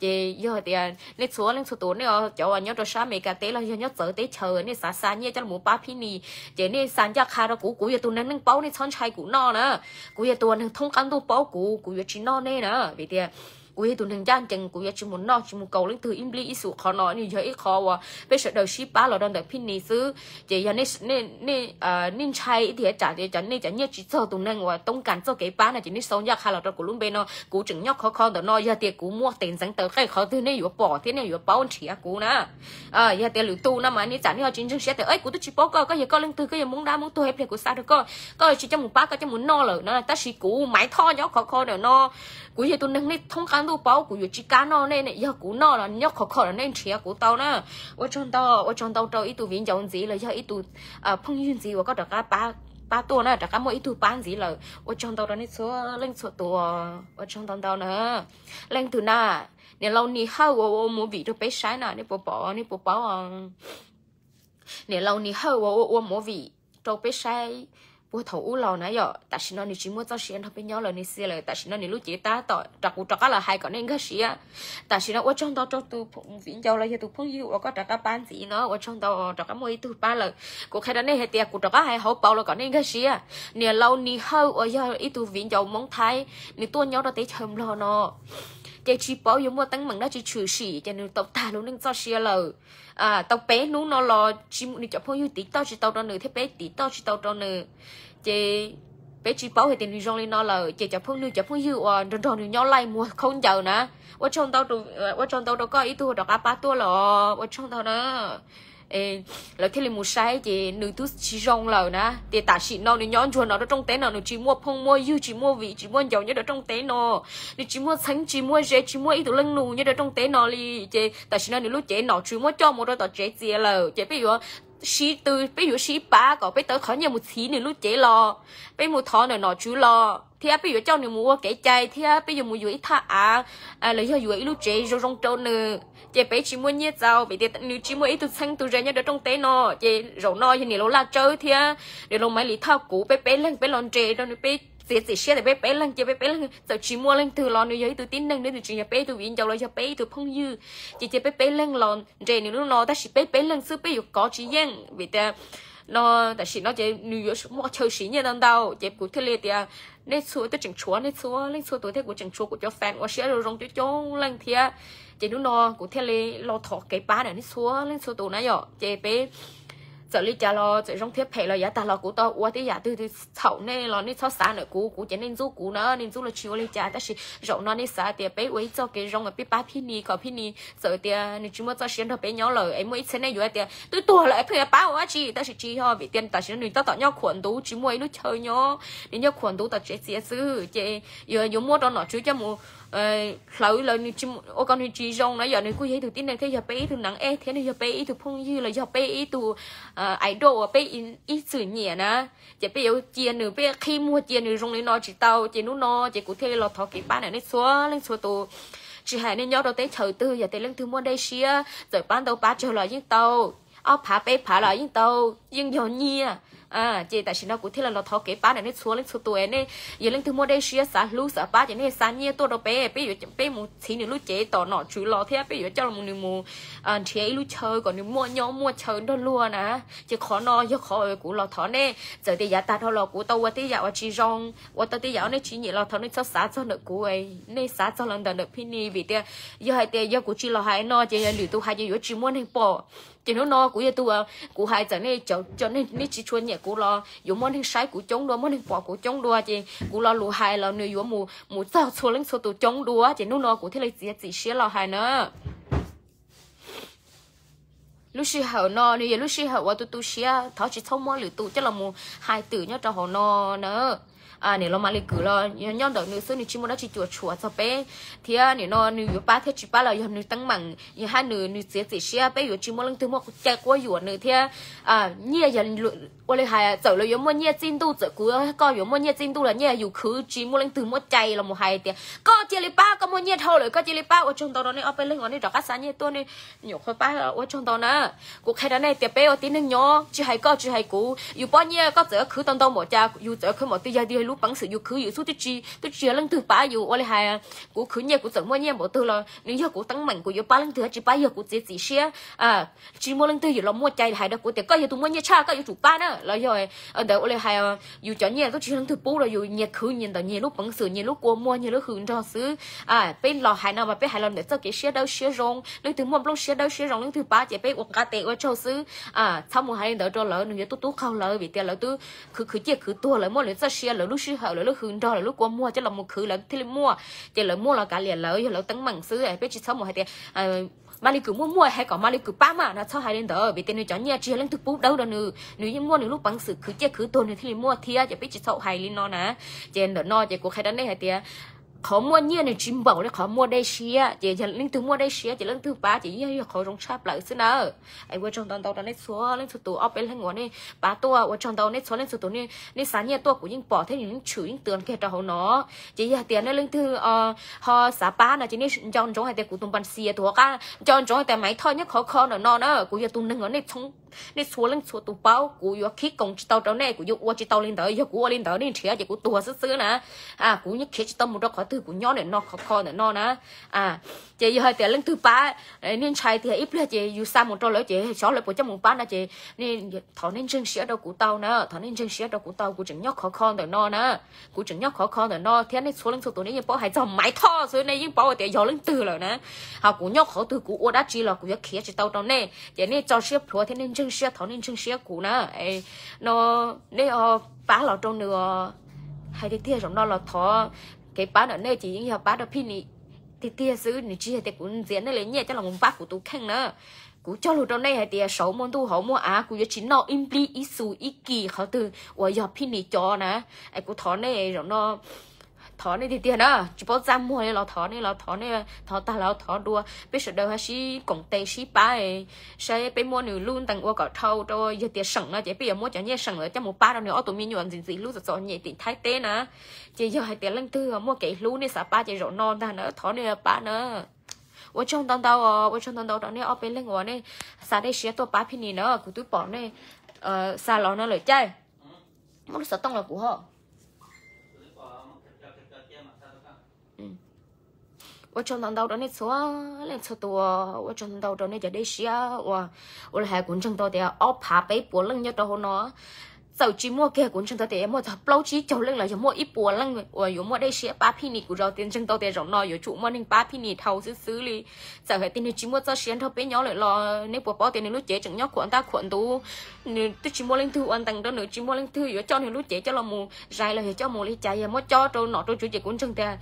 Ces yog tias nej txhua leej txhua tus nej cov uas nyob rau sab Amelikas teb los yog nyob txawv teb chaws nej xav xa nyiaj coj los pab Phij Nis, ces nej xa ncaj qha rau kuv, kuv yog tus neeg neej paub, nej txhob ntshai kuv noj na. Kuv yog tus neeg thoob qab ntuj paub kuv, kuv yuav tsis noj nej na, vim tias kuv yog tus neeg ncaj ncees, kuv yuav tsis mus noj tsis mus kaus leej twg ib nplij ib xus. Qhov no nws yog ib qho uas peb sawv daws sib pab los rau ntawm Phij Nis xwb. Ces yog nej ntshai ib tiam tsam tias nej cov nyiaj tsis txog tus neeg uas toob kas txoj kev pab no ces nej sau ncaj qha los rau kuv lub npe no, kuv tseem nyob khov kho ntawm no, yog tias kuv muaj tes ntxeev taw qeej qhov twg nej yuav pom thiab nej yuav paub nrhiav kuv na. Yog tias lwm tus no mas nej tsam nej ho tsis ntseeg siab tias kuv twb tsis paub koj, koj yog koj leej twg, koj yog Hmoob dab Hmoob tuag ib pliag kuv xa rau koj, koj tsis coj mus pab, koj coj mus noj lawm na. Tab sis kuv Maiv Thoj nyob khov kho ntawm no, kuv yog tus neeg nej thoob qab ntuj paub, kuv yuav tsis kam noj nej, yog kuv noj los nyob khov kho los nej nrhiav kuv tau na. Ua tsaug ntau, ua tsaug ntau rau ib tug viv ncaus ntxiv los yog ib tug phooj ywg ntxiv uas koj rov qab pab tuaj na, rov qab muaj ib tug pab ntxiv lawm. Ua tsaug ntau rau nej txhua leej txhua tus, ua tsaug ntau ntau na. Leej twg na? Niam laus Nis Hawj uas ua movie rau peb saib na, nej puas pom, nej puas paub? Niam laus Nis Hawj uas ua ua movie rau peb saib puag thaum ub los na yom, tam sim no nws tsis muaj txoj sia nrog peb nyob lawm, nws xiam lawm, tam sim no nws lub cev tab tom rau kuv rov qab los hais kom nej nkag siab. Tam sim no ua tsaug ntau rau tus viv ncaus los yog tus phooj ywg uas koj rov qab pab ntxiv no, ua tsaug ntau, rov qab muaj ib tug pab lawm. Kuv qhia rau nej hais tias kuv rov qab hais hauv paus los kom nej nkag siab. Niam laus Nis Hawj uas yog ib tug viv ncaus Hmoob Thaib, nws tuaj nyob rau teb chaws Nplog no, ces tsis paub yuav muaj teeb meem dab tsi tshwm sim, ces nws tau tag lub neej txoj sia lawm. Tau peb hnub no los nws cov phooj ywg tiv toj tsis tau rau nws thiab peb tiv toj tsis tau rau nws. Ces peb tsis paub hais tias nws zoo li no lawm, ces cov phooj, nws cov phooj ywg uas nrog nrog nws nyob laij muag khaub ncaws na, ua tsaug ntau, ua tsaug ntau rau koj ib tug rov qab pab tuaj los ua tsaug ntau na. Lawv thiaj li mus saib ces nws twb tsis zoo lawm na, ces tam sim no nws nyob ntsuag no rau rooj teb no, nws tsis muaj phooj muaj ywg, tsis muaj viv tsis muaj ncaus nyob rau rooj teb no. Nws tsis muaj txheeb tsis muaj ze, tsis muaj ib tug leej nus nyob rau rooj teb no li. Ces tam sim no nws lub cev nom tswv muab coj mus rau tom tsev txias lawm, ces peb yuav sib tw, peb yuav sib pab kom peb tau qhov nyiaj mus txhiv nws lub cev los, peb mus thov ntawm nom tswv los, thiab peb yuav coj nws mus ua kev cai, thiab peb yuav mus yuav ib thaj av los yog yuav ib lub tsev zoo zoo rau nws. Ces peb tsis muaj nyiaj txaus vim tias nws tsis muaj ib tug txheeb tug ze nyob rau rooj teb no. Ces zaum no yog niam laus Laj Tsawb thiab niam laus Maiv Lis Thoj kuv peb peb leeg peb los nres rau nws, peb txiav txim siab tias peb peb leeg, ces peb peb leeg txawm tsis muaj leej twg los nws yog ib tug tib neeg, nws tseem yog peb ib tug viv ncaus los yog peb ib tug phooj ywg. Ces cia peb peb leeg los nres nws hnub no, tab sis peb peb leeg xwb peb yuav kov tsis yeej vim tias no tam sim no ces nws yuav muaj chaw siv nyiaj ntau ntau, ces kuv thiaj li tias nej txhua, twb tseem tshuav nej txhua leej txhua tus thiab, kuv tseem tshuav kuv cov fan ua siab zoo zoo coob coob leej thiab. Ces hnub no kuv thiaj li los thov kev pab ntawm nej txhua leej txhua tus na yom. Ces peb txawm li cas los, txawm zoo thiab phem los yav tag los kuv tau ua tej yam twg txhaum nej los nej txhob xav ntawm kuv, kuv ces nej ntxub kuv na, nej ntxub los tsis ua li cas, tab sis zaum no nej xav tias peb ua ib txoj kev zoo peb pab Phij Nis kom Phij Nis txawm tias nws tsis muaj txoj sia nrog peb nyob lawm es muaj ib txhia nej yuav tias twb tuag lawm es pheej yuav pab ua dab tsi, tab sis tsis yog, vim tias tam sim no nws tab tom nyob khuam ntuv tsis muaj ib lub chaw nyob, nws nyob khuam ntuv tom tsev txias xwb. Ces yuav, yuav muab rau nom tswv coj mus hlawv lawm, ua kom nws tsis zoo na yom. Nws kuj yog ib tug tib neeg thiab yog peb ib tug nam ej thiab nws yog peb ib tug phooj ywg los yog peb ib tug idol uas peb ib txwm nyiam na. Ces peb yuav cia nws, peb qhib muag cia nws zoo li no tsis tau. Ces hnub no ces kuv thiaj li los thov kev pab ntawm nej txhua leej txhua tus, tsis hais nej nyob rau teb chaws twg, yog tias leej twg muaj dej siab txawm pab ntau pab tsawg los yeej tau, ob phav peb phav los yeej tau, yeej yog nyiaj. Ces tam sim no kuv thiaj li los thov kev pab ntawm nej txhua leej txhua tus, nej yog leej twg muaj dej siab xav hlub xav pab ces nej xa nyiaj tuaj rau peb, peb yuav, peb mus txhiv nws lub cev tom nom tswv los thiab peb yuav coj nws mus nrhiav ib lub chaw kom nws muaj nyob muaj chaw nrog luag na. Ces qhov no yog qhov kuv los thov nej, txawm tias yav tag dhau los kuv tau ua tej yam uas tsis zoo, ua tau tej yam uas nej tsis nyiam los thov nej txhob xav txog ntawm kuv, nej xav txog los ntawm ntawm Phij Nis, vim tias yog hais tias yog kuv tsis los hais no ces yog lwm tus hais ces yuav tsis muaj neeg pom. Ces hnub no kuv yog tus, kuv hais txawm nej cov, nej tsis tshua nyiam kuv los yuav muaj neeg saib kuv coob dua, muaj neeg pom kuv coob dua, ces kuv lo lus hais los nws yuav mus txog txhua leej txhua tus coob dua, ces hnub no kuv thiaj li txiav txim siab los hais na. Lub sij hawm no nws yog lub sij hawm uas tu tu siab, thov tsis txhob muab lwm tus coj los mus hais twm nyob rau hauv no na. Niam laus Maly Kwm los nyob ntawm nws xwb, nws tsis muaj dab tsi cuam tshuam txog peb, thiab nim no nws yuav pab thiab tsis pab los yog nws teeb meem, yog hab nws, nws txiav txim siab, peb yuav tsis muaj leej twg muaj cai quab yuam nws thiab. Nyiaj yog, ua li hais txawm lawv yuav muaj nyiaj txij ntuj, txawm kuv koj yuav muaj nyiaj txij ntuj los nyiaj yus khwv, tsis muaj leej twg muaj cai los mus hais tias koj cia li pab, koj muaj nyiaj dhau lawm koj cia li pab. Ua tsaug ntau rau nej ob peb leeg uas nej rov qab xa nyiaj tuaj, nej nyuam qhuav pab, ua tsaug ntau na. Kuv qhia rau nej tias peb ua tib neeg nyob, tsis hais koj tsis hais kuv, yus pob nyiaj koj txawm khwv tau ntau npaum cas, yus txawm khwv npaum twg, yog tias lub peev xwm yus khwv yus xub twb tsis, twb tsis yog leej twg pab yus. Ua li hais kuv khwv nyiaj kuv txawm muaj nyiaj npaum twg los nws yog kuv teeb meem, kuv yuav pab leej twg tsis pab yog kuv txiav txim siab. Tsis muaj leej twg yuav los muaj cai hais rau kuv tias koj yog tus muaj nyiaj tshaj koj yuav tsum pab na, los yog ntawd ua li hais yus cov nyiaj twb tsis yog leej twg pub rau yus, nyias khwv nyias ntawm nyias lub peev xwm, nyias lub kua muag, nyias lub hwm nrog xwb. Peb los hais no mas peb hais los ntawm txoj kev siab dawb siab zoo, leej twg muaj nplooj siab dawb siab zoo leej twg pab ces peb ua nqaj tes ua tsaug xwb. Txhob mus hais li ntawd rau lawv, nws yuav tub tub qaug lawv, vim tias lawv twb khwv khwv ciaj khwv tuag, lawv muab lawv txoj sia, lawv lub sij hawm, lawv lub hwm nrog, lawv lub kua muag coj los mus khwv lawv thiaj li muaj. Ces lawv muaj los kav liam lawv, yog lawv teeb meem xwb, peb tsis txhob mus hais tias Maly Kwm muaj muaj hais kom Maly Kwm pab mas no, txhob hais li ntawd, vim tias nws cov nyiaj tsis yog leej twg pub dawb rau nws, nws yeej muaj nws lub peev xwm khwv ciaj khwv tuag nws thiaj li muaj thiab, ces peb tsis txhob hais li no na. Ces ntawm no ces kuv qhia rau nej hais tias qhov muaj nyiaj nws tsis npaum li qhov muaj dej siab, ces yog leej twg muaj dej siab ces leej twg pab ces yeej yog qhov zoo tshaj plaws xwb na. Es ua tsaug ntau ntau rau nej txhua leej txhua tus ob peb leeg uas nej pab tuaj, ua tsaug ntau nej txhua leej txhua tus, nej xa nyiaj tuaj kuv yeej pom thiab nws yeej tshwm yeej tuav kiag rau hauv no. Ces yog tias nej leej twg ho xav pab no ces nej nco ntsoov hais tias kuv tus npas xias tus hauv qab, nco ntsoov hais tias Maiv Thoj nyob khov kho ntawm no na, kuv yog tus neeg uas nej txhua leej txhua tus paub, kuv yuav khib koos tsis tau rau nej, kuv yuav ua tsis tau li ntawd, yog kuv ua li ntawd nej nrhiav ces kuv tuag xwb xwb na. Kuv yeej khiav tsis tau mus rau qhov twg, kuv nyob ntawm no khov kho ntawm no na. Ces yog hais tias leej twg pab, nej ntshai tias ib pliag ces yus xa mus rau lawv ces xyov lawv puas coj mus pab no ces thov nej ntseeg siab rau kuv tau na, thov nej ntseeg siab rau kuv tau, kuv tseem nyob khov kho ntawm no na. Kuv tseem nyob khov kho ntawm no thiab nej txhua leej txhua tus nej yeej paub hais txog Maiv Thoj xwb, nej yeej paub tias yog leej twg lawm na. Ho kuv nyob qhov twg kuv ua dab tsi los kuv yuav khiav tsis tau rau nej, ces nej tso siab plhuav thiab nej ntseeg siab, thov nej ntseeg siab kuv na. No nej pab los rau nws, hais tiag tiag zaum no los thov kev pab ntawm nej ces yeej yog pab rau Phij Nis tiag tiag xwb, nws tsis yog tias kuv ntxias nej li nyiaj coj los pab kuv tus kheej na. Kuv cog lus rau nej hais tias saum muaj ntuj hauv muaj av, kuv yuav tsis noj ib nplij ib xu ib kis qhov twg uas yog Phij Nis cov na. Es kuv thov nej zaum no, thov nej tiag tiag na, tsis paub txaj muag li los thov nej, los thov nej, thov tag los thov dua, peb sawv daws ha sib koom tes sib pab, saib peb muab nws lub ntees ua kom dhau rau, yog tias seem no ces peb yuav muab cov nyiaj seem lawm coj mus pab rau nws ob tug me nyuam ntxim ntxim hlub txom txom nyem tim Thaib teb na. Ces yog hais tias leej twg muaj kev hlub nej xav pab ces zaum no ntag na, thov nej pab na. Ua tsaug ntau ntau, ua tsaug ntau ntau rau nej ob peb leeg uas nej xa dej siab tuaj pab Phij Nis na, kuv twb pom nej xa los no lawm caij. Muab lub xov tooj los kuv ho. Ua tsaug ntau ntau rau nej txhua leej txhua tus, ua tsaug ntau ntau rau nej cov dej siab uas, ua li hais kuv ntseeg tau tias ob phav peb puas leej nyob rau hauv no. Txawm tsis muaj kiag kuv ntseeg tau tias muaj txog plaub tsib caug leej los yog muaj ib puas leej uas yuav muaj dej siab pab Phij Nis, kuv zoo tias ntseeg tau tias zaum no yuav tsum muaj neeg pab Phij Nis dhau xwb xwb li. Txawm hais tias nws tsis muaj txoj sia nrog peb nyob lawm los nej puas paub tias nws lub cev tseem nyob khuam ntaj khuam ntuv, nws twb tsis muaj leej twg ua ntees rau nws, tsis muaj leej twg yuav coj nws lub cev coj los mus zais los yog coj mus li cas, yog muab cob rau nom rau tswv ces kuv ntseeg tias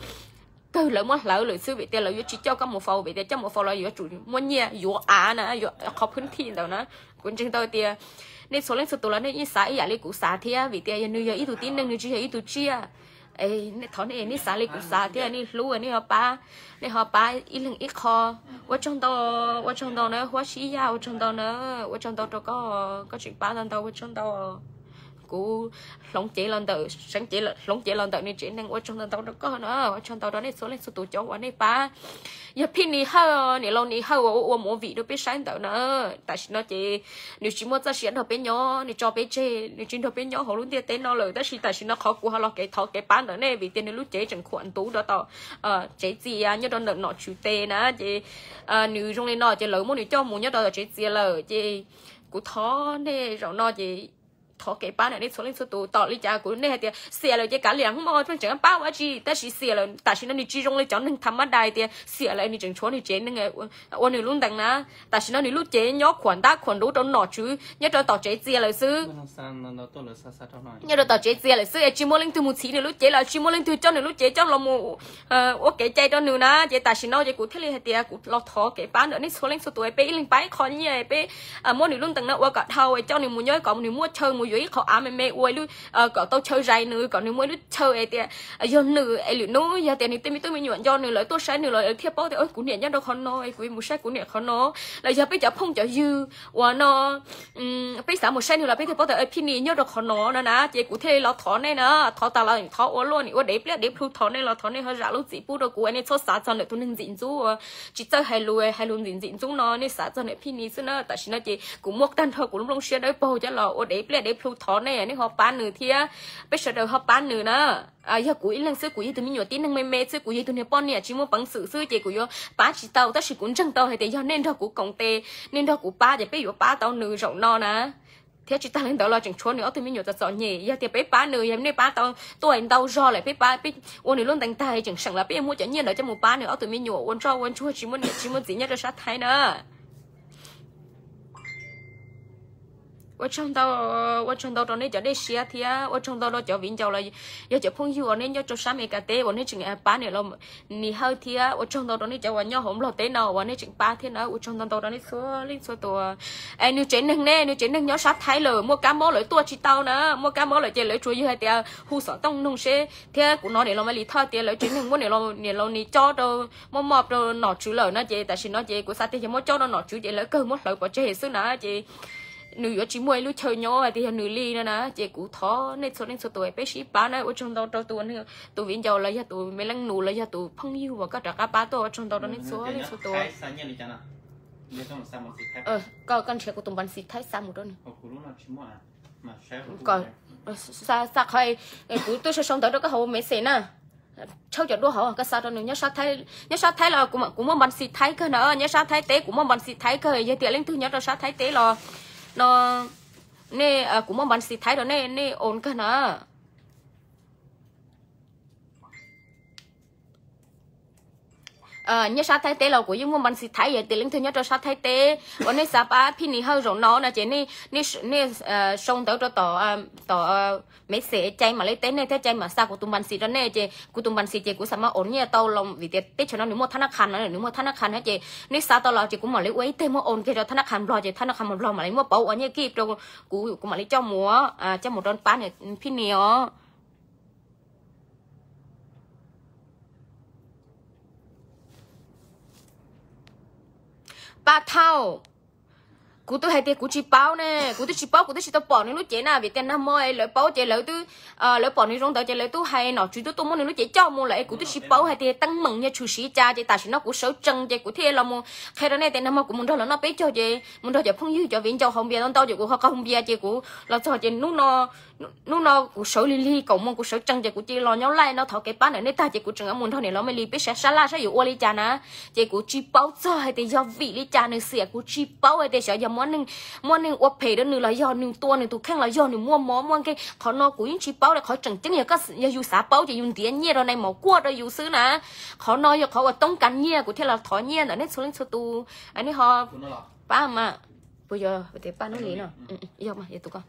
kawg lawv muab hlawv lawm xwb, vim tias lawv yuav tsis coj koj mus faus, vim tias coj mus faus los yuav tsum muaj nyiaj yuav av na, yuav qhov phwb thij ntawd na. Kuv ntseeg tau tias nej txhua leej txhua tus los nej yeej xav ib yam li kuv xav thiab, vim tias yog nws yog ib tug tib neeg, nws tsis yog ib tug tsiaj. Thov nej, nej xav li kuv xav thiab nej hlub, nej ho pab, nej ho pab ib leeg ib qho. Ua tsaug ntau, ua tsaug ntau na Huab Sib Yaj, ua tsaug ntau na, ua tsaug ntau rau koj, koj tseem pab ntau ntau, ua tsaug ntau. kuv hloov cev los ntawm, seev cev, hloov cev los ntawm nws tsev neeg. Ua tsaug ntau ntau rau koj na, ua tsaug ntau rau nej txhua leej txhua tus cov uas nej pab. Yog Phij Nis Hawj, niam laus Nis Hawj uas ua movie rau peb saib ntawd na, tam sim no ces nws tsis muaj txoj sia nrog peb nyob, nws tso peb tseg, nws tsis nrog peb nyob hauv lub ntiaj teb no lawm. Tab sis tam sim no qhov kuv ho los kev thov kev pab ntawm nej vim tias nws lub cev tseem khuam ntuv rau tom tsev txias nyob rau ntawm nom tswv tes na. Ces nws zoo li no ces lawv muab nws coj mus nyob rau tom tsev txias lawm. Ces kuv thov nej zaum no ces thov kev pab ntawm nej txhua leej txhua tus. Tom li cas kuv nej hais tias xiam lawm ces kav liam, hmo pheej tseem pab ua dab tsi, tab sis xiam lawm tam sim no nws tsis zoo li cov neeg tham mab dais tias xiam lawm nws tseem tshuav nws tsev neeg ua nws lub ntees na. Tam sim no nws lub cev nyob khuam ntab khuam ntuv rau nom tswv nyob rau tom tsev txias lawm xwb. Nyob rau tom tsev txias lawm xwb es tsis muaj leej twg mus txhiv nws lub cev los tsis muaj leej twg coj nws lub cev coj los mus ua kev cai rau nws na. Ces tam sim no ces kuv thiaj li hais tias kuv los thov kev pab ntawm nej txhua leej txhua tus, peb ib leeg pab ib qho nyiaj, peb muab nws lub ntees no ua kom dhau, coj nws mus nyob kom nws muaj chaw mus yuav ib qho av me me ua kom tau chaw zais nws, kom nws muaj ib lub chaw es tias yog nws es lwm hnub yog tias nws tej me tub me nyuam nco nws lawv tuaj saib nws los lawv thiaj paub tias kuv niam nyob rau qhov no es kuv mus saib kuv niam qhov no. Los yog peb cov phooj cov ywg uas no peb xav mus saib nws los peb thiaj paub tias Phij Nis nyob rau qhov no no na. Ces kuv thiaj li los thov nej na, thov tas los thov ua luaj, nim ua dev pliaj dev plhu thov nej los thov nej ho zam lub txim pub rau kuv, nej txhob xav txog ntawm tus neeg ntxim ntxub uas tsis txawj hais lus, hais lus ntxim ntxim ntxub no, nej xav txog ntawm Phij Nis xwb na. Tam sim no ces kuv muaj tag nrho kuv lub nplooj siab dawb paug coj los ua dev pliaj dev plhu thov nej, nej ho pab nws thiab peb sawv daws ho pab nws na. Yog kuv ib leeg xwb, kuv yog tus me nyuam tib neeg me me xwb, kuv yog tus niag poj niam tsis muaj peev xwm xwb ces kuv yuav pab tsis tau, tab sis kuv ntseeg tau hais tias yog nej nrog kuv koom tes, nej nrog kuv pab ces peb yuav pab tau nws zaum no na. Thiab tsis tag li ntawd los tseem tshuav nws ob tug me nyuam txom txom nyem, yog tias peb pab nws, yog nej pab tau tuaj ntau zog lawm, peb pab, peb ua nws lub ntees tag tseem seem los peb yuav muab cov nyiaj ntawd coj mus pab nws ob tug me nyuam ua ntsoj ua ntsuag tsis muaj niam tsis muaj txiv nyob rau sab Thaib na. Ua tsaug ntau, ua tsaug ntau rau nej cov dej siab thiab ua tsaug ntau rau cov viv ncaus los yog cov phooj ywg uas nej nyob rau sab Amelikas teb uas nej tseem pab niam laus Nis Hawj thiab ua tsaug ntau rau nej cov uas nyob hauv Nplog teb no uas nej tseem pab thiab na. Ua tsaug ntau ntau rau nej txhua leej txhua tus. Es nws tsev neeg ne, nws tsev neeg nyob sab Thaib lawm, muaj kab mob lawv tuaj tsis tau na, muaj kab mob lawm ces lawv tsuas yog hais tias hu xov tooj noog seb, thiab kuv hnov niam laus Malis Thoj tias lawv tsev neeg muab niam laus Nis cob rau, muab mob rau nom tswv lawm no ces tam sim no ces kuv xav tias yog muab cob rau nom tswv ces lawv kawg muab hlawv pov tseg xwb na ces nws yuav tsis muaj ib lub chaw nyob hais tias yog nws li no na. Ces kuv thov nej txhua leej txhua tus peb sib pab na. Ua tsaug ntau rau tus, tus viv ncaus los yog tus me leej nus los yog tus phooj ywg uas koj rov qab pab tuaj, ua tsaug ntau rau nej txhua leej txhua tus. Koj, koj nrhiav kuv tus npan xis Thaib xa mus rau nws. Xa, xa qhov kuv twb sau sau ntawv rau koj hauv message na. Tshawb cov duab hauv koj xa rau nws. Nyob sab Thaib los kuv muaj npan xis Thaib kawg na, nyob sab Thaib teb kuv muaj npan xis Thaib kawg, yog tias leej twg nyob rau sab Thaib teb los no, nej, kuv muaj npan xis Thaib rau nej, nej ua kawg na. Nyob sab Thaib teb los kuv yeej muaj npan xis Thaib, yog tias leej twg nyob rau sab Thaib teb uas nej xav pab Phij Nis Hawj zaum no no ces nej sau ntawv rau tom, tom message, Cai mam li teb nej thiab Cai mam xa kuv tus npan xis rau nej, ces kuv tus npan xis ces kuv xa mas ua nyiaj tau los vim tias teb chaws no nws muaj thab nab qhas no, nws muaj thab nab qhas no ces nej xa tau los ces kuv mam li ua ib teg muab ua kiag rau thab nab qhas Nplog ces thab nab qhas Nplog mam li muab pauv ua nyiaj kij rau kuv, kuv mam li coj mus, coj mus rau pab Phij Nis os. Paj Thauj, kuv twb hais tias kuv tsis paub ne, kuv twb tsis paub, kuv twb tsis tau pom nws lub cev na, vim tias nag hmo lawv paub ces lawv twb, lawv pom nws zoo ntawd ces lawv twb hais nom tswv twb tuaj muab nws lub cev coj mus lawm es kuv twb tsis paub hais tias teeb meem yog tshwm sim cas ces tam sim no kuv sawv tsees ces kuv thiaj los mus qhia rau nej tias nag hmo kuv mus nrog lawv noj peb caug ces mus nrog cov phooj ywg cov viv ncaus haus npias tau ntau ces kuv ho qaug npias ces kuv los txog ces hnub no hnub no kuv sawv lig lig kaum moos kuv sawv tsees ces kuv cia li los nyob laij no thov kev pab ntawm nej tag ces kuv tseem mus nrog niam laus Maiv Lis peb sab sab laj saib yuav ua li cas na. Ces kuv tsis paub txog hais tias yog vim li cas nws xiam, kuv tsis paub hais tias xyov yog muaj neeg ua phem rau nws los yog nws tua nws tus kheej los yog nws muaj mob muaj nkeeg. Qhov no kuv yeej tsis paub li, qhov tseem ceeb yog, yog yus xav paub ces yus ntiav nyiaj rau nai mos kuaj rau yus xwb na. Qhov no yog qhov uas toob kas nyiaj kuv thiaj los thov nyiaj ntawm nej txhua leej txhua tus. Nej ho pab mas, puas yog tias pab nub li no? Yog mas yog tus ko.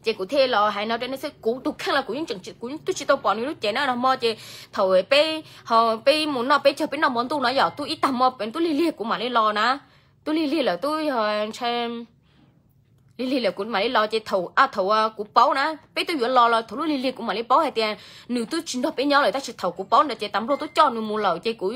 Ces kuv thiaj los hais no rau nej xwb, kuv tus kheej los kuv yeej tseem, kuv twb tsis tau pom nws lub cev na. Nag hmo ces thaum peb, peb mus noj peb caug peb noj hmo ntuj no yom, twb ib tag hmo twb lig lig kuv mam li los na. Twb lig lig lawm twb yog ntshe Lig lig lawm kuv mam li los ces thaum, thaum kuv paub na, peb twb yuav los los thaum lub lig lig kuv mam li paub hais tias nws twb tsis nrog peb nyob lawm, tab sis thaum kuv paub ntawd ces tas npluaj twb coj nws mus lawm ces kuv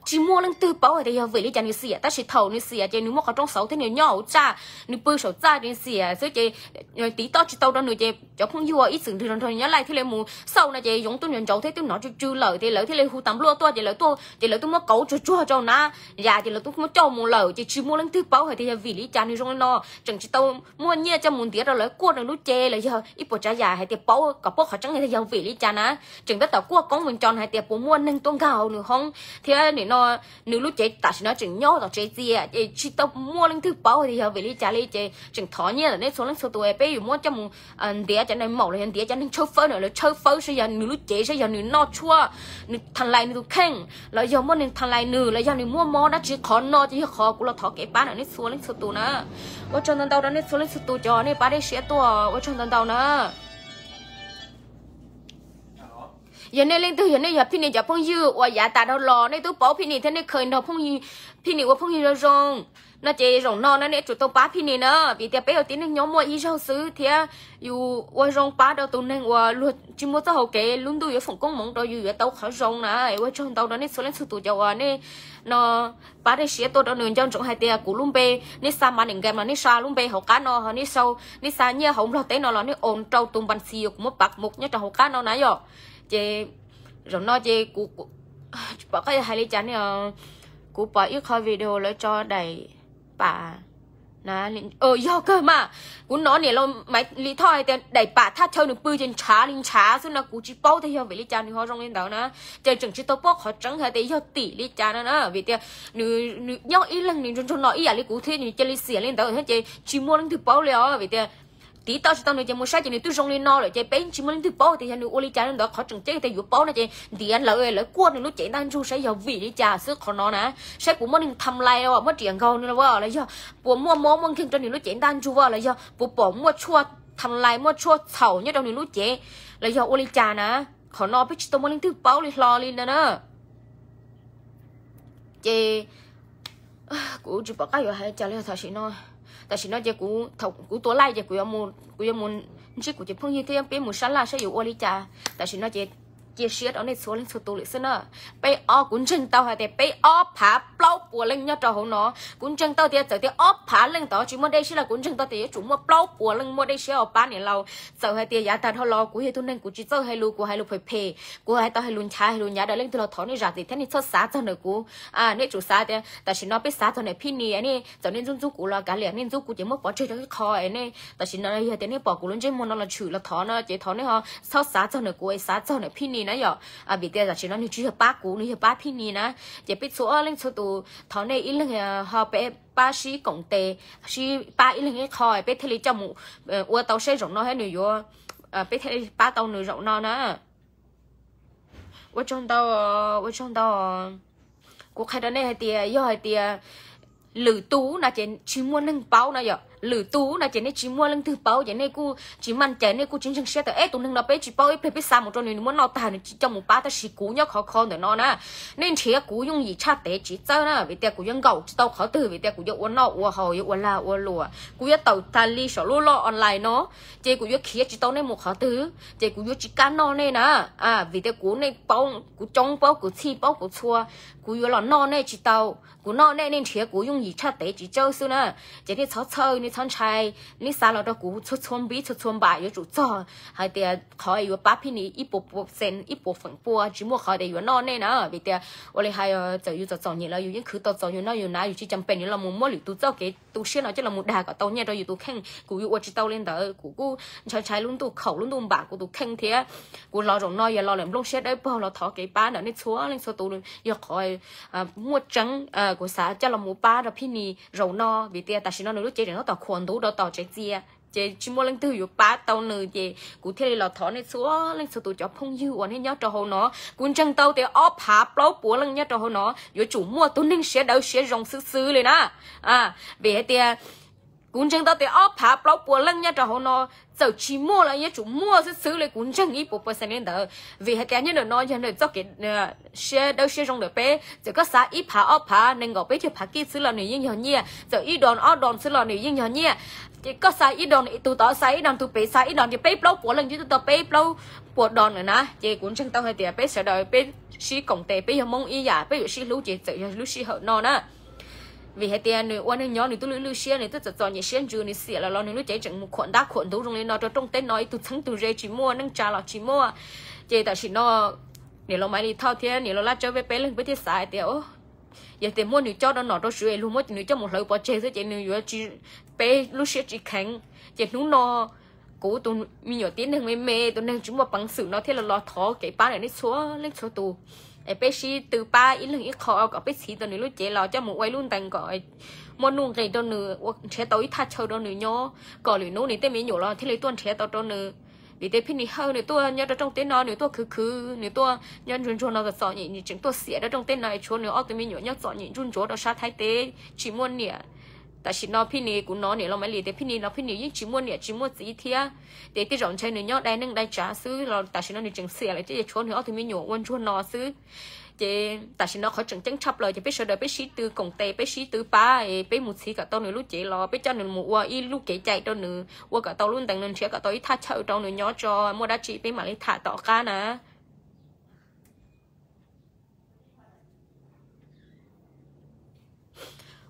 tsis muaj leej twg paub hais tias yog vim li cas nws xiam, tab sis thaum nws xiam ces nws muaj qhov rooj xauv thiab nws nyob hauv txaj, nws pw saum txaj nws xiam xwb ces tiv toj tsis tau rau nws ces cov phooj ywg uas ib txwm nrog nws nyob laij thiaj li mus xauj no ces yoov tub ntsauv thiab tub hnov tsw tsw lawm ces lawv thiaj li hu tas npluaj tuaj ces lawv tuaj ces lawv twb muab kauv tsuag tsuag rau na, yam ces lawv twb muab coj mus lawm ces tsis muaj leej twg paub hais tias yog vim li cas nws zoo li no, tseem tsis tau muaj nyiaj coj mus ntiav rau lawv kuaj nws lub cev los yog ib puas tsav yam hais tias paub kom paub qhov tseeb hais tias yog vim li cas na. Tseem tab tom kuaj koob mus nco hais tias puas muaj neeg tuaj nkag hauv nws hoob thiab nim no nws lub cev tam sim no tseem nyob tom tsev txias ces tsis tau muaj leej twg paub hais tias yog vim li cas li ces tseem thov nyiaj ntawm nej txhua leej txhua tus peb yuav muab coj mus ntiav cov neeg maum los yog ntiav cov neeg tshawb fawb no, lawv tshawb fawb saib yog nws lub cev saib yog nws noj tshuaj, nws tha lais nws tus kheej los yog muaj neeg tha lais nws los yog nws muaj mob dab tsi, qhov no ces yog qhov kuv los thov kev pab ntawm nej txhua leej txhua tus na. Ua tsaug ntau ntau rau nej txhua leej txhua tus cov nej pab dej siab tuaj, ua tsaug ntau ntau na. Yog nej leej twg, yog nej yog Phij Nis cov phooj ywg uas yav tas dhau los nej twb paub Phij Nis thiab nej kheev nrog Phij Nis ua phooj ywg zoo zoo no ces zaum no na nej tsum tau pab Phij Nis na, vim tias peb ua tib neeg nyob muaj ib zaug xwb thiab yus ua zoo pab rau tus neeg uas luag tsis muaj txoj hau kev lub ntuj yuav foom koob hmoov rau yus yuav tau qhov zoo na. Ua tsaug ntau rau nej txhua leej txhua tus cov uas nej no pab dej siab tuaj rau nws. Nco ntsoov hais tias kuv lub npe, nej xa mas niam nkam los nej xa lub npe hauv qab no, ho nej sau, nej xa nyiaj hauv Nplog teb no los nej ua rau tus npas xis uas kuv muab pab mus nyob rau hauv qab no na yom. Ces zaum no ces kuv tsis pom qab yuav hais li cas ne, kuv pom ib qho video lawv tso daim pam na, yog kawg mas. Kuv hnov niam laus Maiv Lis Thoj hais tias daim pam thaj chaw nws pw ces ntshav li ntshav xwb no, kuv tsis paub tias yog vim li cas nws ho zoo li ntawd na. Ces tseem tsis tau paub qhov tseeb hais tias yog tim li cas no na, vim tias nws, nws nyob ib leeg nws nrog nrog no ib yam li kuv thiab nws cia li xiam li ntawd thiab ces tsis muaj leej twg paub li os. Vim tias tiv toj tsis tau nws ces mus saib ces nws twb zoo li no lawm ces peb tsis muaj leej twg paub tias yog nws ua li cas li ntawd. Qhov tseem ceeb tias yuav paub no ces ntiav lawv, lawv kuaj nws lub cev ntaj ntsug saib yog vim li cas xwb qhov no na, saib puas muaj neeg tham lais, muab riam nkaug nws los yog puas muaj mob muaj nkeeg rau nws lub cev ntaj ntsug los yog puas pom muaj tshuaj tham lais, muaj tshuaj txhaum nyob rau nws lub cev los yog ua li cas na. Qhov no peb tsis tau muaj leej twg paub li hlo li no na. Ces kuv tsis pom qab yuav hais cas li tam sim no. Tam sim no ces kuv, thaum kuv tua laij ces kuv, kuv yuav mus ntsib kuv cov phooj ywg thiab peb mus sab laj saib yuav ua li cas. Tam sim no ces cia siab rau nej txhua leej txhua tus lawm xwb na. Peb ob, kuv ntseeg tau hais tias peb ob phav plaub puas leej nyob rau hauv no. Kuv ntseeg tau tias txawm tias ob phav leej tod tsis muaj dej siab los kuv ntseeg tau tias yuav tsum muaj plaub puas leej muaj dej siab uas pab niam laus. Txawm hais tias yav tag dhau los kuv yog tus neeg kuv tsis txawj hais lus, kuv hais lus phem phem, kuv hais tau hais lus nchav hais lus nyav rau leej twg los thov nej zam txim thiab nej txhob xav txog ntawm kuv. Nej tsum xav tias tam sim no peb xav txog ntawm Phij Nis, nej txawm nej ntxub ntxub kuv los kav liam, nej ntxub kuv ces muab pov tseg rau ib qho es nej tam sim no yog tias nej pom kuv lub ntsej muag no los tshwm los thov no ces thov nej ho txhob xav txog ntawm kuv es xav txog ntawm Phij Nis na yom. Vim tias tam sim no nws tsis yog pab kuv, nws yog pab Phij Nis na. Ces peb txhua leej txhua tus thov nej ib leeg ho peb pab sib koom tes, sib pab ib leeg ib qho peb thiaj li coj mus ua tau seb zaum no thiab nws yuav, peb thiaj li pab tau nws zaum no na. Ua tsaug ntau, ua tsaug ntau. Kuv qhia rau nej hais tias yog hais tias lwm tus no ces tsis muaj neeg paub no yom, lwm tus no ces nej tsis muaj leej twg paub ces nej kuj tsis maj cai, nej kuj tsis ntseeg siab tias eb tus neeg no peb tsis paub, ib pliag peb xa mus rau nws, nws muab noj tag nws tsis coj mus pab, tab sis kuv nyob khov kho ntawm no na. Nej nrhiav kuv yooj yim tshaj tev tsis txawj na, vim tias kuv yuav nkaum tsis tau qhov twg, vim tias kuv yuav ua noj ua haus, yuav ua lag ua luam, kuv yuav tawm tas li saum lub loj online no, ces kuv yuav khiav tsis tau nej mus qhov twg, ces kuv yuav tsis kam noj nej na. Vim tias kuv, nej paub kuv coob, paub kuv txhij, paub kuv txhua, kuv yuav los noj nej tsis tau. Kuv noj nej, nej nrhiav kuv yooj yim tshaj tev tsis txawj xwb na. Ces nej txhob txhawj, nej txhob ntshai, nej xa los rau kuv txhua txhua npib txhua txhua npam yuav tsum txog hais tias qhov yuav pab Phij Nis ib puas percent, ib puas feem pua, tsis muaj qhov tias yuav noj nej na. Vim tias ua li hais txawm yus txom txom nyem los yus yeej khwv tau txaus yus noj yus hnav, yus tsis cam pem nws los mus muab lwm tus txoj kev tu siab no coj los mus dag kom tau nyiaj rau yus tus kheej. Kuv yuav ua tsis tau li ntawd, kuv kuj ntshai ntshai lub ntuj khaum lub ntuj npam kuv tus kheej thiab. Kuv los zaum no yog los lawm nplooj siab dawb paug los thov kev pab ntawm nej txhua leej txhua tus, yog qhov muaj tseeb kuv xav coj los mus pab rau Phij Nis zaum no, vim tias tam sim no nws lub cev tseem tab tom khuam ntuv rau tom tsev txias, ces tsis muaj leej twg yuav pab tau nws, ces kuv thiaj li los thov nej txhua leej txhua tus cov phooj ywg uas nej nyob rau hauv no. Kuv ntseeg tau tias ob phav plaub puas leej nyob rau hauv no yuav tsum muaj tus neeg siab dawb siab zoo xwb xwb li na. Vim hais tias Kuv ntseeg tau tias ob phav plaub puas leej nyob rau hauv no txawm tsis muaj los yuav tsum muaj xwb xwb li, kuv ntseeg ib puas percent li ntawd. Vim hais tias nyob ntawm no yog nws txoj kev siab dawb siab zoo ntawm peb. Txawm koj xa ib phav ob phav nees nkaum peb caug phav kij xwb los nws yeej yog nyiaj, txawm ib dos ob dos xwb los nws yeej yog nyiaj. Ces koj xa ib dos, tus tod xa ib dos, tus pem xa ib dos, ces peb plaub puas leej twb tau peb plaub puas dos lawm na. Ces kuv ntseeg tau hais tias peb sawv daws peb sib koom tes, peb yog Hmoob ib yam, peb yuav sib hlub ces txawm yog lub sij hawm no na. Vim hais tias nws ua neeg nyob nws twb lwj lwj siab, nws twb txom txom nyem siab ntsws, nws xiam lawm los nws lub cev tseem mus khuam ntab khuam ntuv zoo li no rau rooj teb no, ib tug txheeb tug ze tsis muaj, neej tsa los tsis muaj. Ces tam sim no niam laus Maiv Lis Thoj thiab niam laus Laj Tsawb peb peb leeg peb thiaj xav hais tias yog tias muab nws cob rau nom rau tswv es luag muab nws coj mus hlawv pov tseg xwb ces nws yuav tsis, peb lub siab tsis kheev. Ces hnub no kuv tus me nyuam tib neeg me me, tus neeg tsis muaj peev xwm no thiaj los los thov kev pab ntawm nej txhua leej txhua tus, es peb sib tw pab ib leeg ib qho kom peb txhiv tau nws lub cev los coj mus ua ib lub ntees kom muaj nuj nqis rau nws, nrhiav tau ib thaj chaw rau nws nyob, kom lwm hnub nws tej me nyuam los thiaj li tuaj nrhiav tau rau nws. Vim tias Phij Nis Hawj nws tuaj nyob rau rooj teb no nws tuaj khwv khwv, nws tuaj nyob ntsuag ntsuag no txom txom nyem, nws tseem tuaj xiam rau rooj teb no es tshuav nws ob tug me nyuam nyob txom nyem ntsuj ntsuav rau sab Thaib teb tsis muaj niam. Tam sim no Phij Nis, kuv hnov niam laus Maiv Lis tias Phij Nis no Phij Nis yeej tsis muaj niam tsis muaj txiv thiab, ces tej zaum ntshe nws nyob dai neej dai tsav xwb los tam sim no nws tseem xiam lawm ces tshuav nws ob tug me nyuam ua ntsuag no xwb. Ces tam sim no qhov tseem ceeb tshaj plaws ces peb sawv daws peb sib tw koom tes, peb sib tw pab es peb mus txhiv kom tau nws lub cev los peb coj nws mus ua ib lub kev cai rau nws, ua kom tau lub ntees, nrhiav kom tau ib thaj chaw rau nws nyob tso, muaj dab tsi peb mam li tham tom qab na.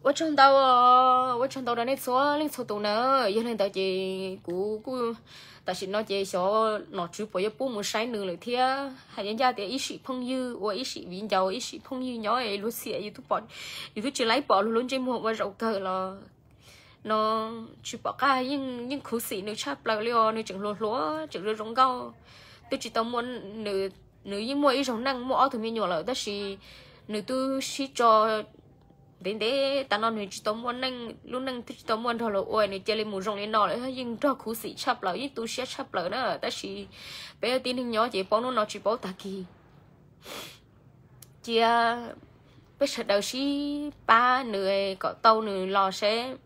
Ua tsaug ntau, ua tsaug ntau rau nej txhua leej txhua tus na. Yog li ntawd ces kuv kuj, tam sim no ces xyov nom tswv puas yuav pub mus saib nws lawm thiab. Hais ncaj ncaj tias ib sim phooj ywg ua ib sim viv ncaus, ib sim phooj ywg nyob es luag xiam yus twb pom, yus twb tsis laib pom luag lub ntsej muag ua zaum kawg los no tsis pom qab, yeej khuv xim nws tshaj plaws li os. Nws tseem hluas hluas, tseem zoo zoo nkauj, twb tsis tau muaj, nws yeej muaj ib zaug neej muaj ob tug me nyuam lawm tab sis nws twb sib tso ntev ntev tas no, nws tsis tau muaj neej, lub neej twb tsis tau muaj nrog luag ua, nws cia li mus zoo li no lawm, yeej nrog khuv xim tshaj plaws, yeej tu siab tshaj plaws na. Tab sis peb tib neeg nyob ces paub hnub no tsis paub tag kis. Cia peb sawv daws sib pab nws kom tau nws los seb